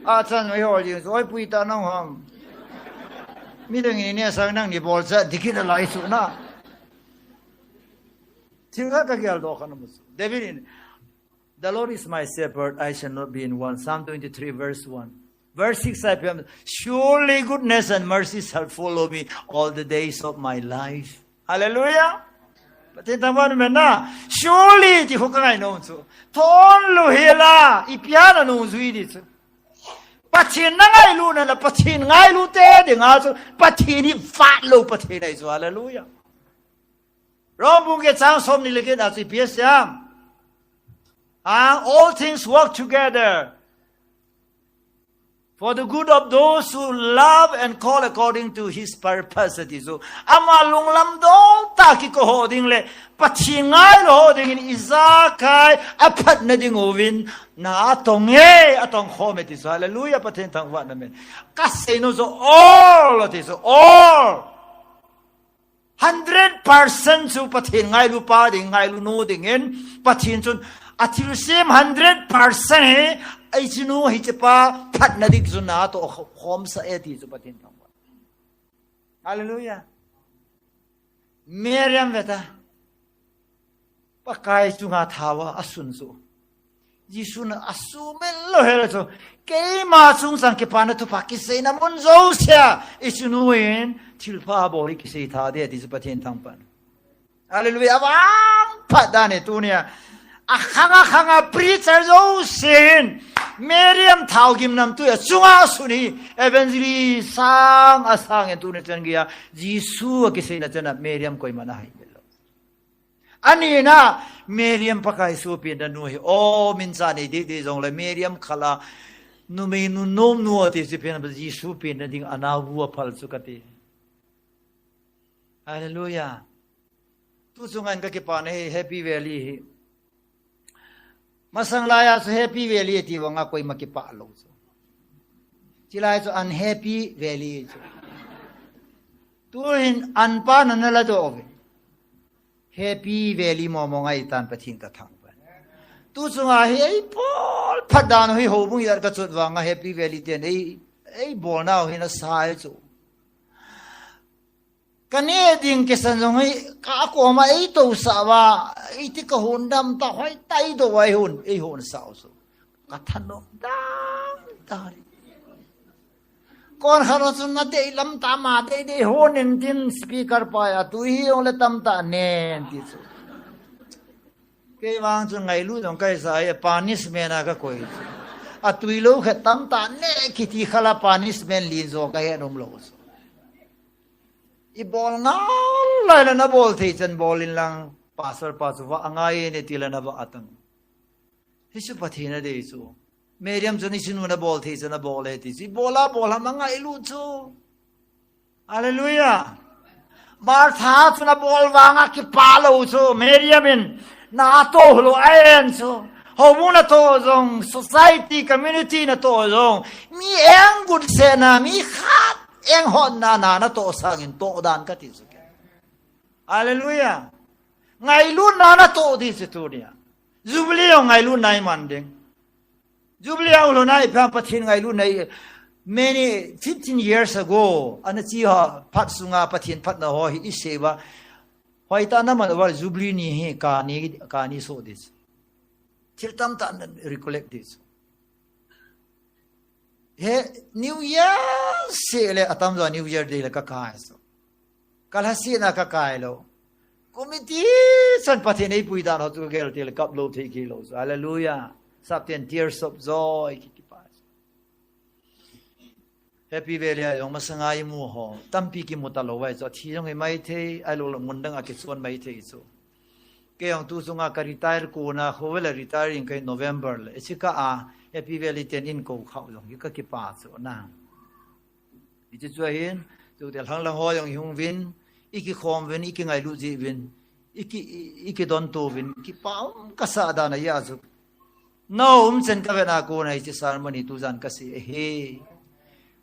Achan eihol jing chu, oi pui ta nang ham. Midang in ne sang nang ni bol cha, dikit a lai chu na. Thil khat kageldoh kha nom chu. David in, "The Lord is my shepherd, I shall not be in want." Psalm twenty-three verse one. Verse six a ipi ham, "Surely goodness and mercy shall follow me all the days of my life." Hallelujah. Pathen thangvah in umhen na. Surely ti khu ka ngai nom chu. Thon lou hela, ipi ham nanung jui di chu. Pathen na ngailu na la, Pathen ngailu te dinga chu, Pathen hi vat lou Pathen ahi chu, hallelujah. Rom bung get chang som ni le get a chu ipi asei em. Ah, all things work together for the good of those who love and call according to his purpose, ati chu. Ama lunglam dol tah a kiko ho ding le, Pathen ngailu ho dingin ijakai aphatna ding uvin, na atong e, atong khom e ti chu. Hallelujah, Pathen thangvah in umhen. Ka sei nom chu all, ati chu, all. Hundred percent chu Pathen ngailu pa ding, ngailu nu dingin, Pathen chun athilsem hundred percent hi, hiche nu hiche pa phatna ding chu na atoh khomsah e ti chu Pathen thangvah. Hallelujah. Miriam ve ta. Pakai chunga thao a asun chu. Jesu na asu mel lou hela chu. Keima chungchang kipana thupha kiseina mun jousea, hiche nu in thilpha abol hi kisei tha ding ati chu Pathen thangvah in. Hallelujah. Avangphat dan e tunia. Akhang akhang a preacher jousen Miriam thao gimnamtui a chunga asun hi evangelist sang asang in tuni chan geiya Jesu akiseina chana Miriam koiman ahai mel lou. Ani na, Miriam Pakai sopi na nu hi, o, min cha nei dei dei jongle Miriam khala, numei nu nom nu ati chu pen, Jesu pen na ding ana vu aphal chu kati. Hallelujah. Tu chunga in ka kipana hi Happy Valley hi. Masang laiya chu Happy Valley ati vanga koima kipah lou chu. Chulai chu Unhappy Valley chu. Tuhin an pa na na la doh uve. Happy Valley momo ngai tan Pathen ka thangvah in. Tu chunga hi eibol phat dan u hi houbung ijat ka chot vanga Happy Valley ten ei, eibol nau hi na sai chu. Ka neh ding kisan jong hi ka koma eitousah uva, iti ka hon dam ta hoi tai do uva eihon, eihon sah u chu. Ka thanom dam ta. Kon khat chun na dei lam tah ma dei dei hon in tin speaker pa a tui hi jong le tam tah nen ti chu. Kei vang chun ngailu jong kai sa e, punishment a ka koi chu. Atui lou khat tam tah ne kiti khala punishment lin jo ka he nom lou chu. Ibol ngal lai le na bol thei chan bol in lang, pastor pa chu va angai ne ti le na va atang. Hichu Pathen a dei chu. Miriam chun hichu nu na bol thei chu na bol e ti chu. Ibola bol ham angailu chu. Hallelujah. Martha chun abol vanga kipah lou chu. Miriam in na toh lou a en chu. Houbung na toh jong, society, community na toh jong. Mi eng gun se na, mi khat eng hon na, na, na toh sangin toh dan ka ti chu. Hallelujah. Ngailutna na toh di chu tunia. Jubilee jong ngailutna iman ding. Jubilee a ulhona ipi ham Pathen ngailutna i, many fifteen years ago, ana chi ho, phat sunga Pathen phatna ho hi isei uva. Hoitah na man uva Jubilee ni hi kani, kani soh di chu. Thil tamtah na recollect di chu. He New Year seh le atam jo New Year Day le ka kai chu. Ka lhasetna ka kai lou. Committee chan Pathen eipui dan ho chu ka gel teng le kap lou thei kei lou chu. Hallelujah. Sapten tears of joy ki, kipah chu. Happy Valley a jong masanga imu ho tampi kimu talou vai chu. Athi jong hi maithei, ahilou le mun dang a kichon maithei chu. Kei jong tu chunga ka retire kona, khovel a retire in kai November le. Hiche kah a Happy Valley ten eikou khah jong hi ka kipah chu na. Hiche chu ahin, chuteng lhang lang ho jong ihung uvin, ikikhom uvin, ikingailut ji uvin, iki, i, ikidonto uvin, kipah um kasa dan ahi a chu. Na um chen ka vet na kona hiche sermon hi tujan ka sei ahi.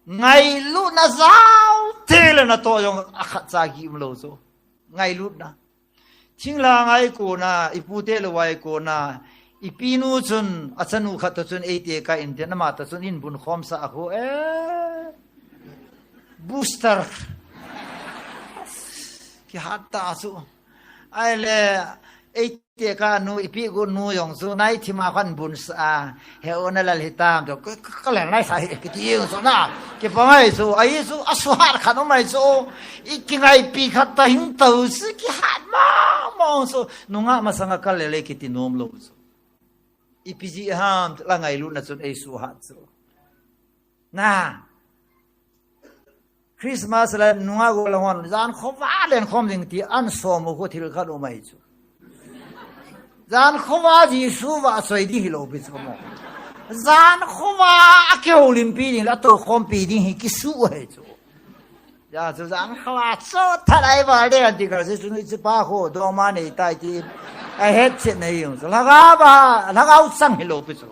Ngailutna jao thei le na toh jong akhat cha ki um lou chu. Ngailutna. Thinglhang a ikona, ipute lou a ikona, ipinu chun, achanu khat toh chun eite ka in tin, ama toh chun in bun khomsah a khu, eh, booster. Kihat tah chu. Ahile, eite ka nu, ipi gu nu jong chu, nai thima khan bun sa a, he ona lal hitam, to, ka, ka, ka lal nai sa hi, kiti jong chu na, kipa ngai chu, ahi chu, asuhat khat um ahi chu, ikingaipi khat ta hing to, chu kihat mama. mong chu, nungah masanga kal le le kiti nom lou chu. Ipi jeh ham, la ngailutna chun eisuhat chu. Na. Christmas le nungah gollhang hon, jan khovah len khom ding ti an som u khu thil khat um ahi chu. Jan khovah Jesu vahchoi ding hilou pi chu mo. Jan khovah a kihoulimpi ding le a toukhompi ding hi kisuh ahi chu. Ja chu jan khovah chu thalai val de an ti kha Jesu ni chu pa khu doma nei tai ti. A het chet nei jong chu. Lhagao ba, lhagao chang hilou pi chu.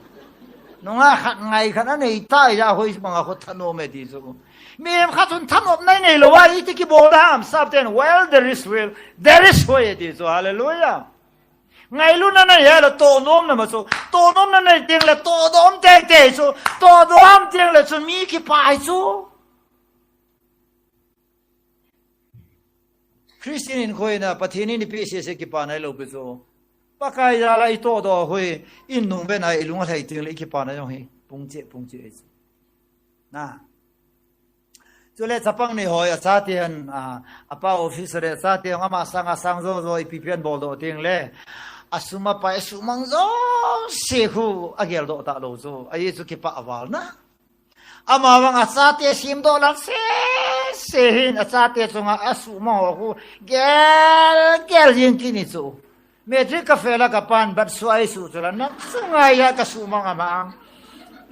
Nungah khat ngai khat a nei tai ja hoi banga khu thanom e ti chu. Mihem khat chun thanop nei nei lou a, iti kibol ham, sap ten, well, there is will, there is way, ti chu, hallelujah. Ngailutna nei a le tohnomna ma chu, tohnomna nei teng le tohdoh tei tei chu, tohdoh teng le chu mi kipah chu. Christian in khoina, Pathen in ipi sese kipana ilou pi chu. Pakai jal a itohdoh hoi, in nung vena ilung alhai teng le ikipana jong hi, pungche, pungche chu. Na. Chule chapang ni hoi, achate han, a, apa office le, achate hon ama sanga sang jo jo ipi pen boldoh teng le. Asum apai sumang jo se khu ageldoh talou chu. Ahi chu kipah val na. Ama vang achate simdoh lal se, se hin achate chunga asumang ho khu gel, gel jing kini chu. Matric ka fail a ka pan bat suai su chu la na chunga ya ka sumang ama.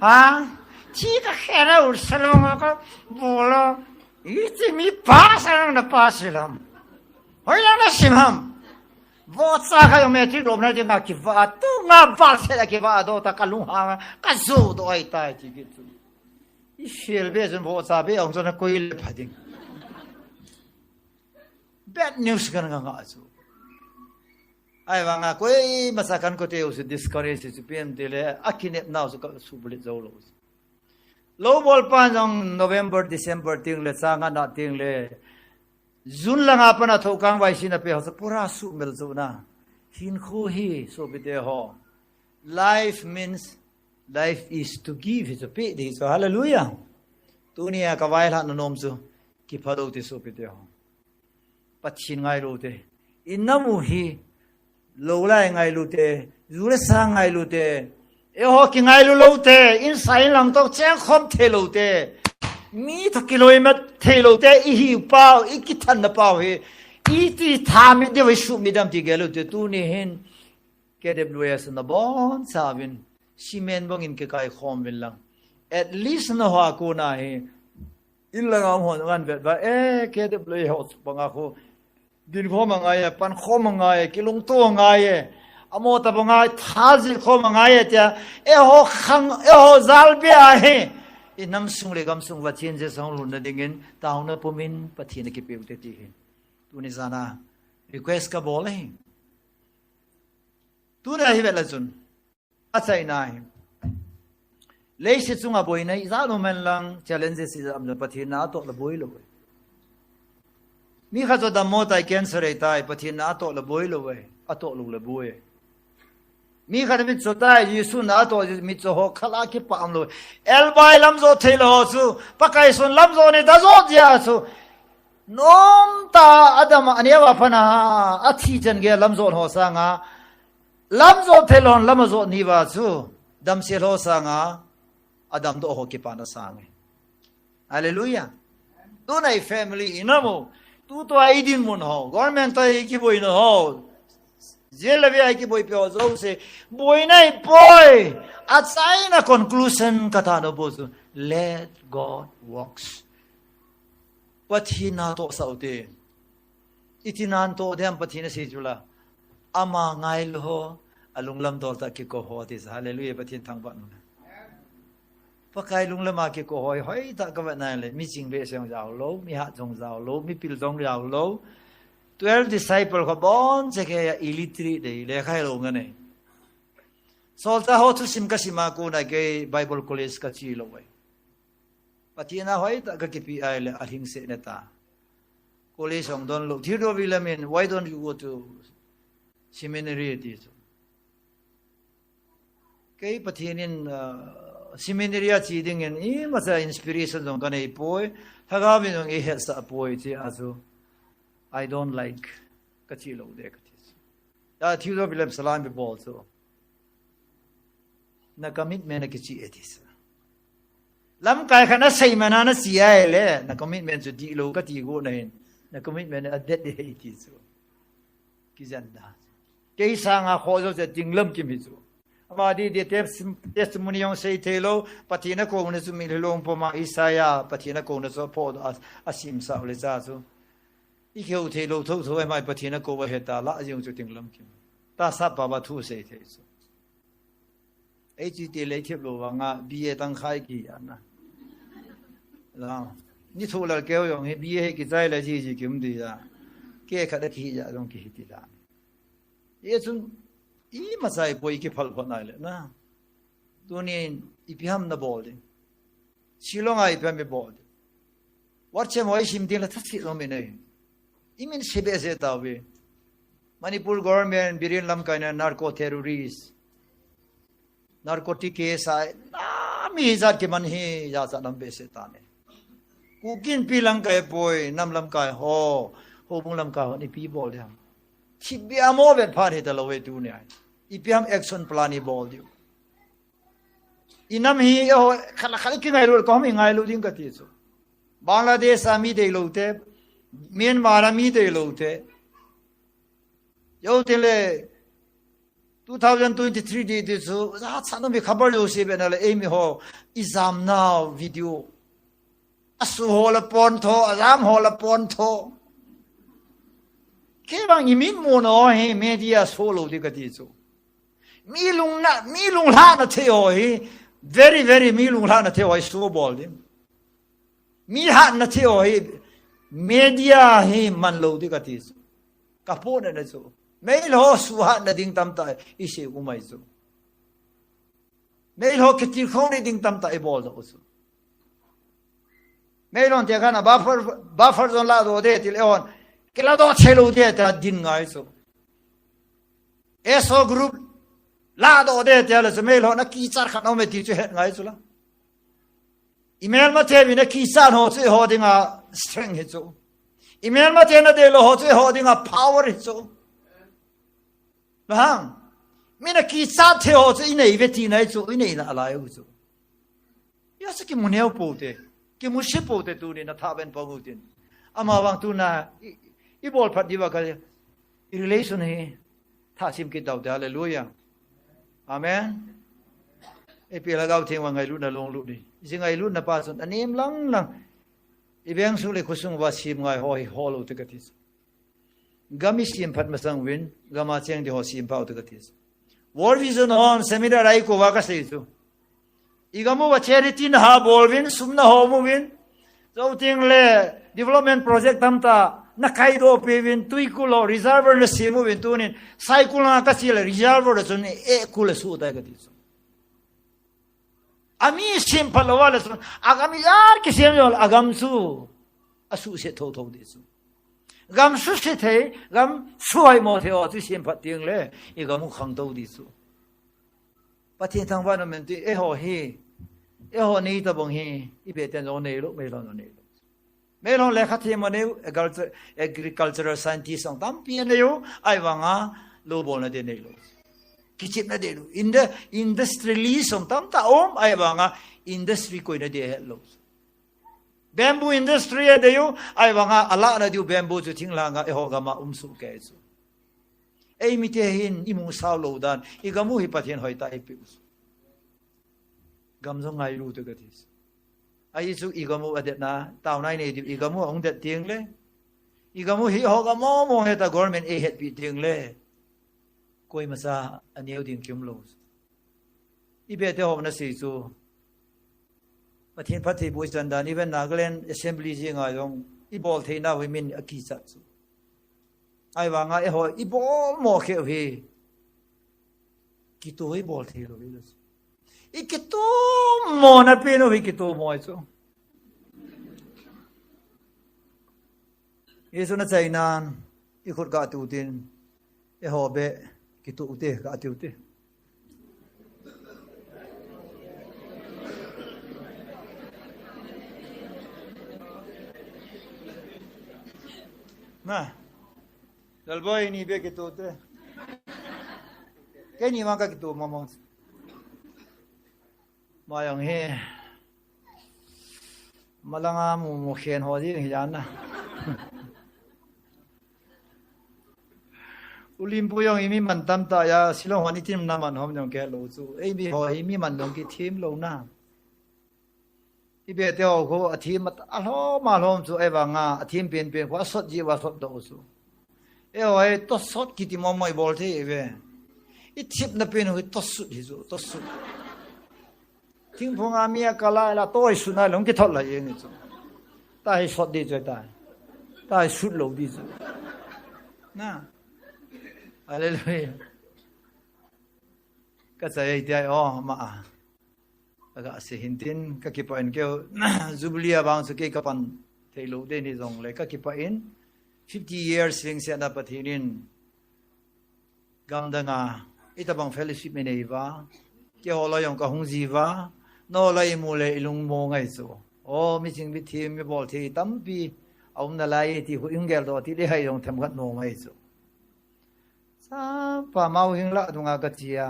Ha? Thi ka khera ul salong ka bolo. Iti mi pass a na pass lam. Hoilang na sim ham. Vohcha kha jong matric lom na dinga kiva, tunga pass a kiva doh ta ka lunghang, ka jodoh ahitai ti kit chu. I fail be chun vohcha be ahung chun akoi le pha ding. Bad news kan nga nga chu. Ahivanga koima cha kan kote u chu discourage chu pi em ti le, akinep nau chu ka subulhit jou lou. Lou bol pan jong November, December teng le, chang ana teng le, June langa pat a thokang vaisina pe ho chu pura sumil chu na. Hinkho hi, sopite ho. Life means, life is to give, hi chu pe ding chu. Hallelujah. Tunia ka vailhahna nom chu, kipha lou ti sopite ho. Pathen ngailu te. I nam u hi, lou lai ngailu te, ju le sang ngailu te, eiho kingailu lou te, insung inlang toh chengkhom thei lou te, mi toh kiloimat thei lou te, i hiu pau, i kithanna pau hi, iti thamin dei vai sumil dam ti gel lou te, tuni hin, K W S na bonchauvin, cement bangin kikaikhom uvin lang. At least na hoa kona hi, in langa um hon ngan vet ba, eh, K W S ho chu banga khu, din khom angai e, pan khom angai e, kilungto angai e, amo ta banga tha jil khom angai e tia, eiho khang, eiho jal be ahi. I nam sung le gam sung va chin je song lhunna dingin, taona pumin Pathen a kipeu te ti hi. Tuni jana, request ka bol ahi. Tuna hi vet la chun. Achaina hi. Leiset chunga boina ijat um hen lang, challenges ijat um le Pathen na atoh le boi lou. Mi khat chu dammo tai, cancer ei tai, Pathen na atoh le boi lou e, atoh lou le boi. Mi khat mit cho tai, Jesu na atoh, mit cho ho khala kipah um lou. Elbai lam jo thei lou ho chu, Pakai son lam jo ni da jo jia chu. Nomtah a dam a, aneo a pan a, athi chan gei lam jo ho sanga, lam jo thei lou, lam jo ni va chu, damsel ho sanga, adamdoh ho kipana sang e. Hallelujah. Tuna i family i nam u, tutua i dinmun ho, government toh i kiboina ho, jail le vei a i kiboipi ho jouse, boina i poi, achaina conclusion ka tah nom bou chu, let God works. Pathen na tohsah u te. Iti nan toh dem Pathen asei chu la. Ama ngailu ho, alunglam dol tah a kiko ho ti sa. Hallelujah, Pathen thangvah in. Pakai lunglam a kiko ho, hoitah ka vet nai le, mi ching behseh jong jao lou, mi hat jong jao lou, mi pil jong jao lou. Twelve disciple kho bonchauva illiterate dei, lekha hilou ngen e. Solchah ho thusim ka sim a kona kei Bible College ka che lou e. Pathen a hoitah ka kipe ahile alhingset na ta. College hung don lou. Theodore William in, "Why don't you go to seminary?" ati chu. Kei Pathen in, ah, seminary a che dingin imacha inspiration jong ka nei poi. Lhagao vin jong eihetsah poi ti a chu. I don't like. Ka che lou de ka ti chu. A, Theophilus Salam bi bol chu. Na commitment a kichi e ti sa. Lamkai khat na sei mana na si ai le, na commitment chu di lo ka ti go na hin. Na commitment a det de hei ti chu. Kijan da. Kei sanga kho jo che ting lam kim hi chu. Ama di di tes-, testimony jong sei thei lo, Pathen a kouna chu mi lhilong poma Isaiah, Pathen a kouna chu pho a, a sim sa le cha chu. I keu thei lo tho tho ai mai Pathen a kou a heta la jong chu ting lam kim. Ta sa pa ba thu sei thei chu. Ei chi ti lei thip lo vanga B A tang khai ki ana. La. Ni thu lal keu jong hi B A hi kichai le ji ji kim di ya. Ke khat a ki ya jong ki hi ti la. Ye chun i ma sai poi ki phal phot nai le na. Tunin ipi ham na bol ding. Shillong a ipi ham i bol ding. War chem hoi sim ding la tha si lo mi nei. I min se be se ta ve. Manipur government Biren lamkai na narco terrorist. Narcotic case ai. Na mi jat ki man hi ya sa nam be se ta ne. Kuki Inpi lamkai poi, nam lamkai ho, Houbung lamkai ho, ipi bol ding ham. Thip bia mo vet phat hi ta lo ve tu ni ai. Ipi ham action plan i bol diu. I nam hi, ho, khala khala ki ngailu, ko mi ngailu ding ka ti chu. Bangladesh a mi dei lo te, Myanmar a mi dei lo te. Yo te le, two thousand twenty-three di ti chu, ja cha no mi khabar lo si be na le, ei mi ho, i jam nau video. A su ho la pon tho, a jam ho la pon tho. Ke bang i min mo no hi media so lo di ka ti chu. Mi lung na, mi lung hla na the ho hi, very, very mi lung hla na the ho hi so bol di. Mi hat na the ho hi, media hi man lo di ka ti chu. Ka po na na chu. Mei lo su hat na ding tam ta i se u mai chu. Mei lo kiti khong ni ding tam ta i bol do chu. Mei lo te khan a buffer, buffer zone la do de ti le hon. Ke la do che lo de ta din ngai chu. S O group la do de ti le chu mei lo na ki char khan o me ti chu het ngai chu la. I melmate vin a kichat ho chu i ho dinga strength hi chu. I melmate na dei lo ho chu i ho dinga power hi chu. Lo hang. Min a kichat the ho chu i nei ve ti nai chu, i nei na lai u chu. Ya sa kimu neo po te, kimu se po te tu ni na tha ben pa u tin. Ama vang tu na i, i bol phat di va ka i relation hi. Tha sim kit dau te, hallelujah. Amen. Ei pi la gau thing wa ngailu na long lu ni. Ji ngailu na pa sun anem lang lang. I beng sung le khosung va sim ngai ho hi ho lo te ka ti. Gam i sim phat masang vin, gam a cheng di ho sim pau te ka ti. World Vision hon seminar ai ko va ka sei chu. I gam u va charity na ha bol vin, sum na ho mu vin. Zo ting le development project tam ta na kai do pe vin, tui ku lo reservoir na sim u vin tu nin, sai ku la ka si le reservoir da chun e ku le su ta ka ti chu. A mi sim phat lo va le chun, a gam i yar ki sim yo, a gam chu a su se tho tho di chu. Gam su se thei, gam su hai mo thei o chu sim phat ting le, i gam u khang to di chu. Pathen thangvah na men ti, eiho hi, eiho nei ta bang hi, i be ten lo nei lo, mei lo nei lo. Mei lo le kha thi mo nei, agriculture, agricultural scientist song tam pi nei u, ai vanga, lo bol na de nei lo. Kichip na de lo. In the industrialist song tam ta om, ai vanga, industry koi na de het lo. Bamboo industry a de u, ai vanga, ala na de u bamboo chu thing langa, eiho gam a um su ke chu. Ei mi te hin i mu sao lo dan, i gam u hi Pathen hoi ta i pi u. Gam zong ngai lu te ka ti. Ai chu i gam u a det na, tau nai nei di u, i gam u ong det ting le. I gam u hi ho gam mo mo he ta government ei het pi ting le. Koi masa a neo ding kim lo. I be te ho na si chu. Pathen phat thei boi chan dan, even Nagaland Assembly ji ngai zong, i bol thei na wi min a kichat chu. Ai vanga eiho, i bol mo khe u hi. Kitu i bol thei lo hi. I kitu mo na pi no hi kitu mo chu. Jesu na chai nan, i khut ka tu tin, eiho be, kitu u te, ka tu te. Na, Lalboi ni be kitu te. Keini vang kakitoh mong mong. Ama jong hi. Malanga mu mu khen ho ding hi jan na. U Limpu jong i mi man tam tah a, Shillong hon i thim na man hom jong kei lou chu. Ei mi ho hi mi man jong kithem lou na. I be te ho khu a thim a lhom a lhom chu ei vang a, a thim pen pen khu a sot ji va sot doh chu. Ei ho hi to sot kiti mo mo i bol thei ve. I thip na pen ho hi to sut hi chu, to sut. Thingphung a mi a ka lai la toi sut na long kithot la jeng chu. Ta hi sot di chu ta. Ta hi sut lou di chu. Na. Hallelujah. Ka chai ai ti ai o ma a. Ka ga se hin tin ka kipah in keu Jubilee a vang chu kei ka pan thei lou de ni jong le ka kipah in fifty years ring se na Pathen in gamdang a i tabang fellowship mi nei va, kei ho la jong ka hung ji va, no la i mu le i lung mo ngai chu. O, mi ching mi thim mi bol thei tampi a um na lai ti hu ing gel do ti le hai jong them khat no ngai chu. Sa pa mau hing la dunga ka chi a.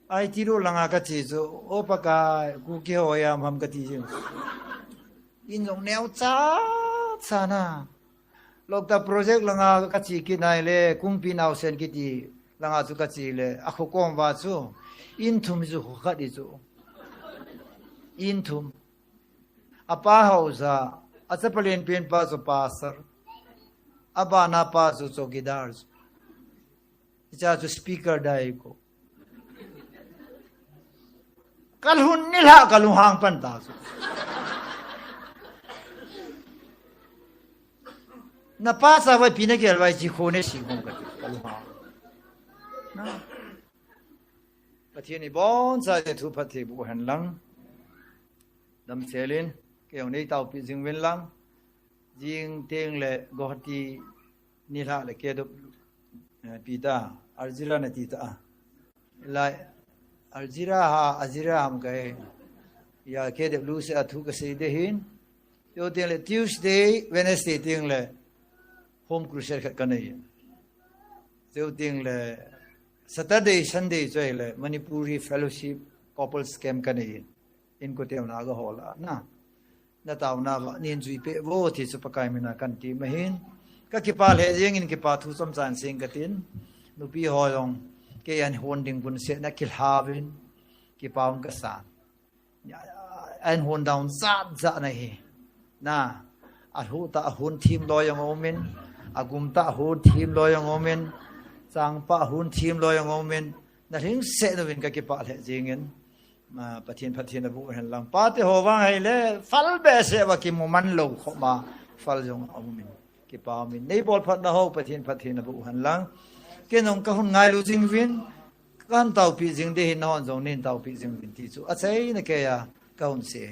Ai ti lo langa ka chi chu, o Pakai, ku ki ho ya mam ka ti jing. In jong neo cha cha na. Lokta project langa ka chi ki nai le, kumpi nau sen ki ti langa chu ka chi le, a khu kom va chu. In thum chu khu khat i chu. In thum. A pa hausa, a chapa lenpen pa chu pastor. A bana pa chu chowkidar chu. Hicha chu speaker dai ko. Ka lhun ni lha ka lunghang pan ta chu. Na pa sa vai pi na gel vai chi kho ne si kong ka ti, ka lunghang. Na. Pathen i bon sa te thu phat thei bu hen lang. Dam chelin, kei jong nei taupi jing vin lang. Jing teng le Guwahati ni lha le ke dop, eh, pi ta, Arjira na ti ta. Lai, Arjira ha, Arjira ham kai. Ya ke dep lu se a thu ka sei de hin. Teu teng le Tuesday, Wednesday teng le home crusade khat ka nei. Teu teng le Saturday, Sunday choi le Manipuri Fellowship Couples Camp ka nei. In ko teu na ga hol a na. Na tau na va nin jui pe vo ti chu Pakai mina kan ti ma hin. Ka kipa le jeng in kipa thu chom chan sing ka tin. Nupi ho jong ke an hon ding kun se na kilhavin. Kipa un ka san. An hun down zat zat na hi. Na, a hu ta a hun thim lo jong omin, a gum ta a hun thim lo jong omin, chang pa a hun thim lo jong omin, na hing se nu vin ka kipa le jing in, ma, Pathen, Pathen a bu hen lang. Pa te ho vang hai le, fal be se va ki mu man lo kho ma, fal jong omin. Kipa min nei bol phat na ho Pathen, Pathen a bu hen lang. Ke nong ka hun ngai lu jing vin, kan taupi jing de hin na hon jong nin taupi jing vin ti chu. A chai na ke ya ka hun se.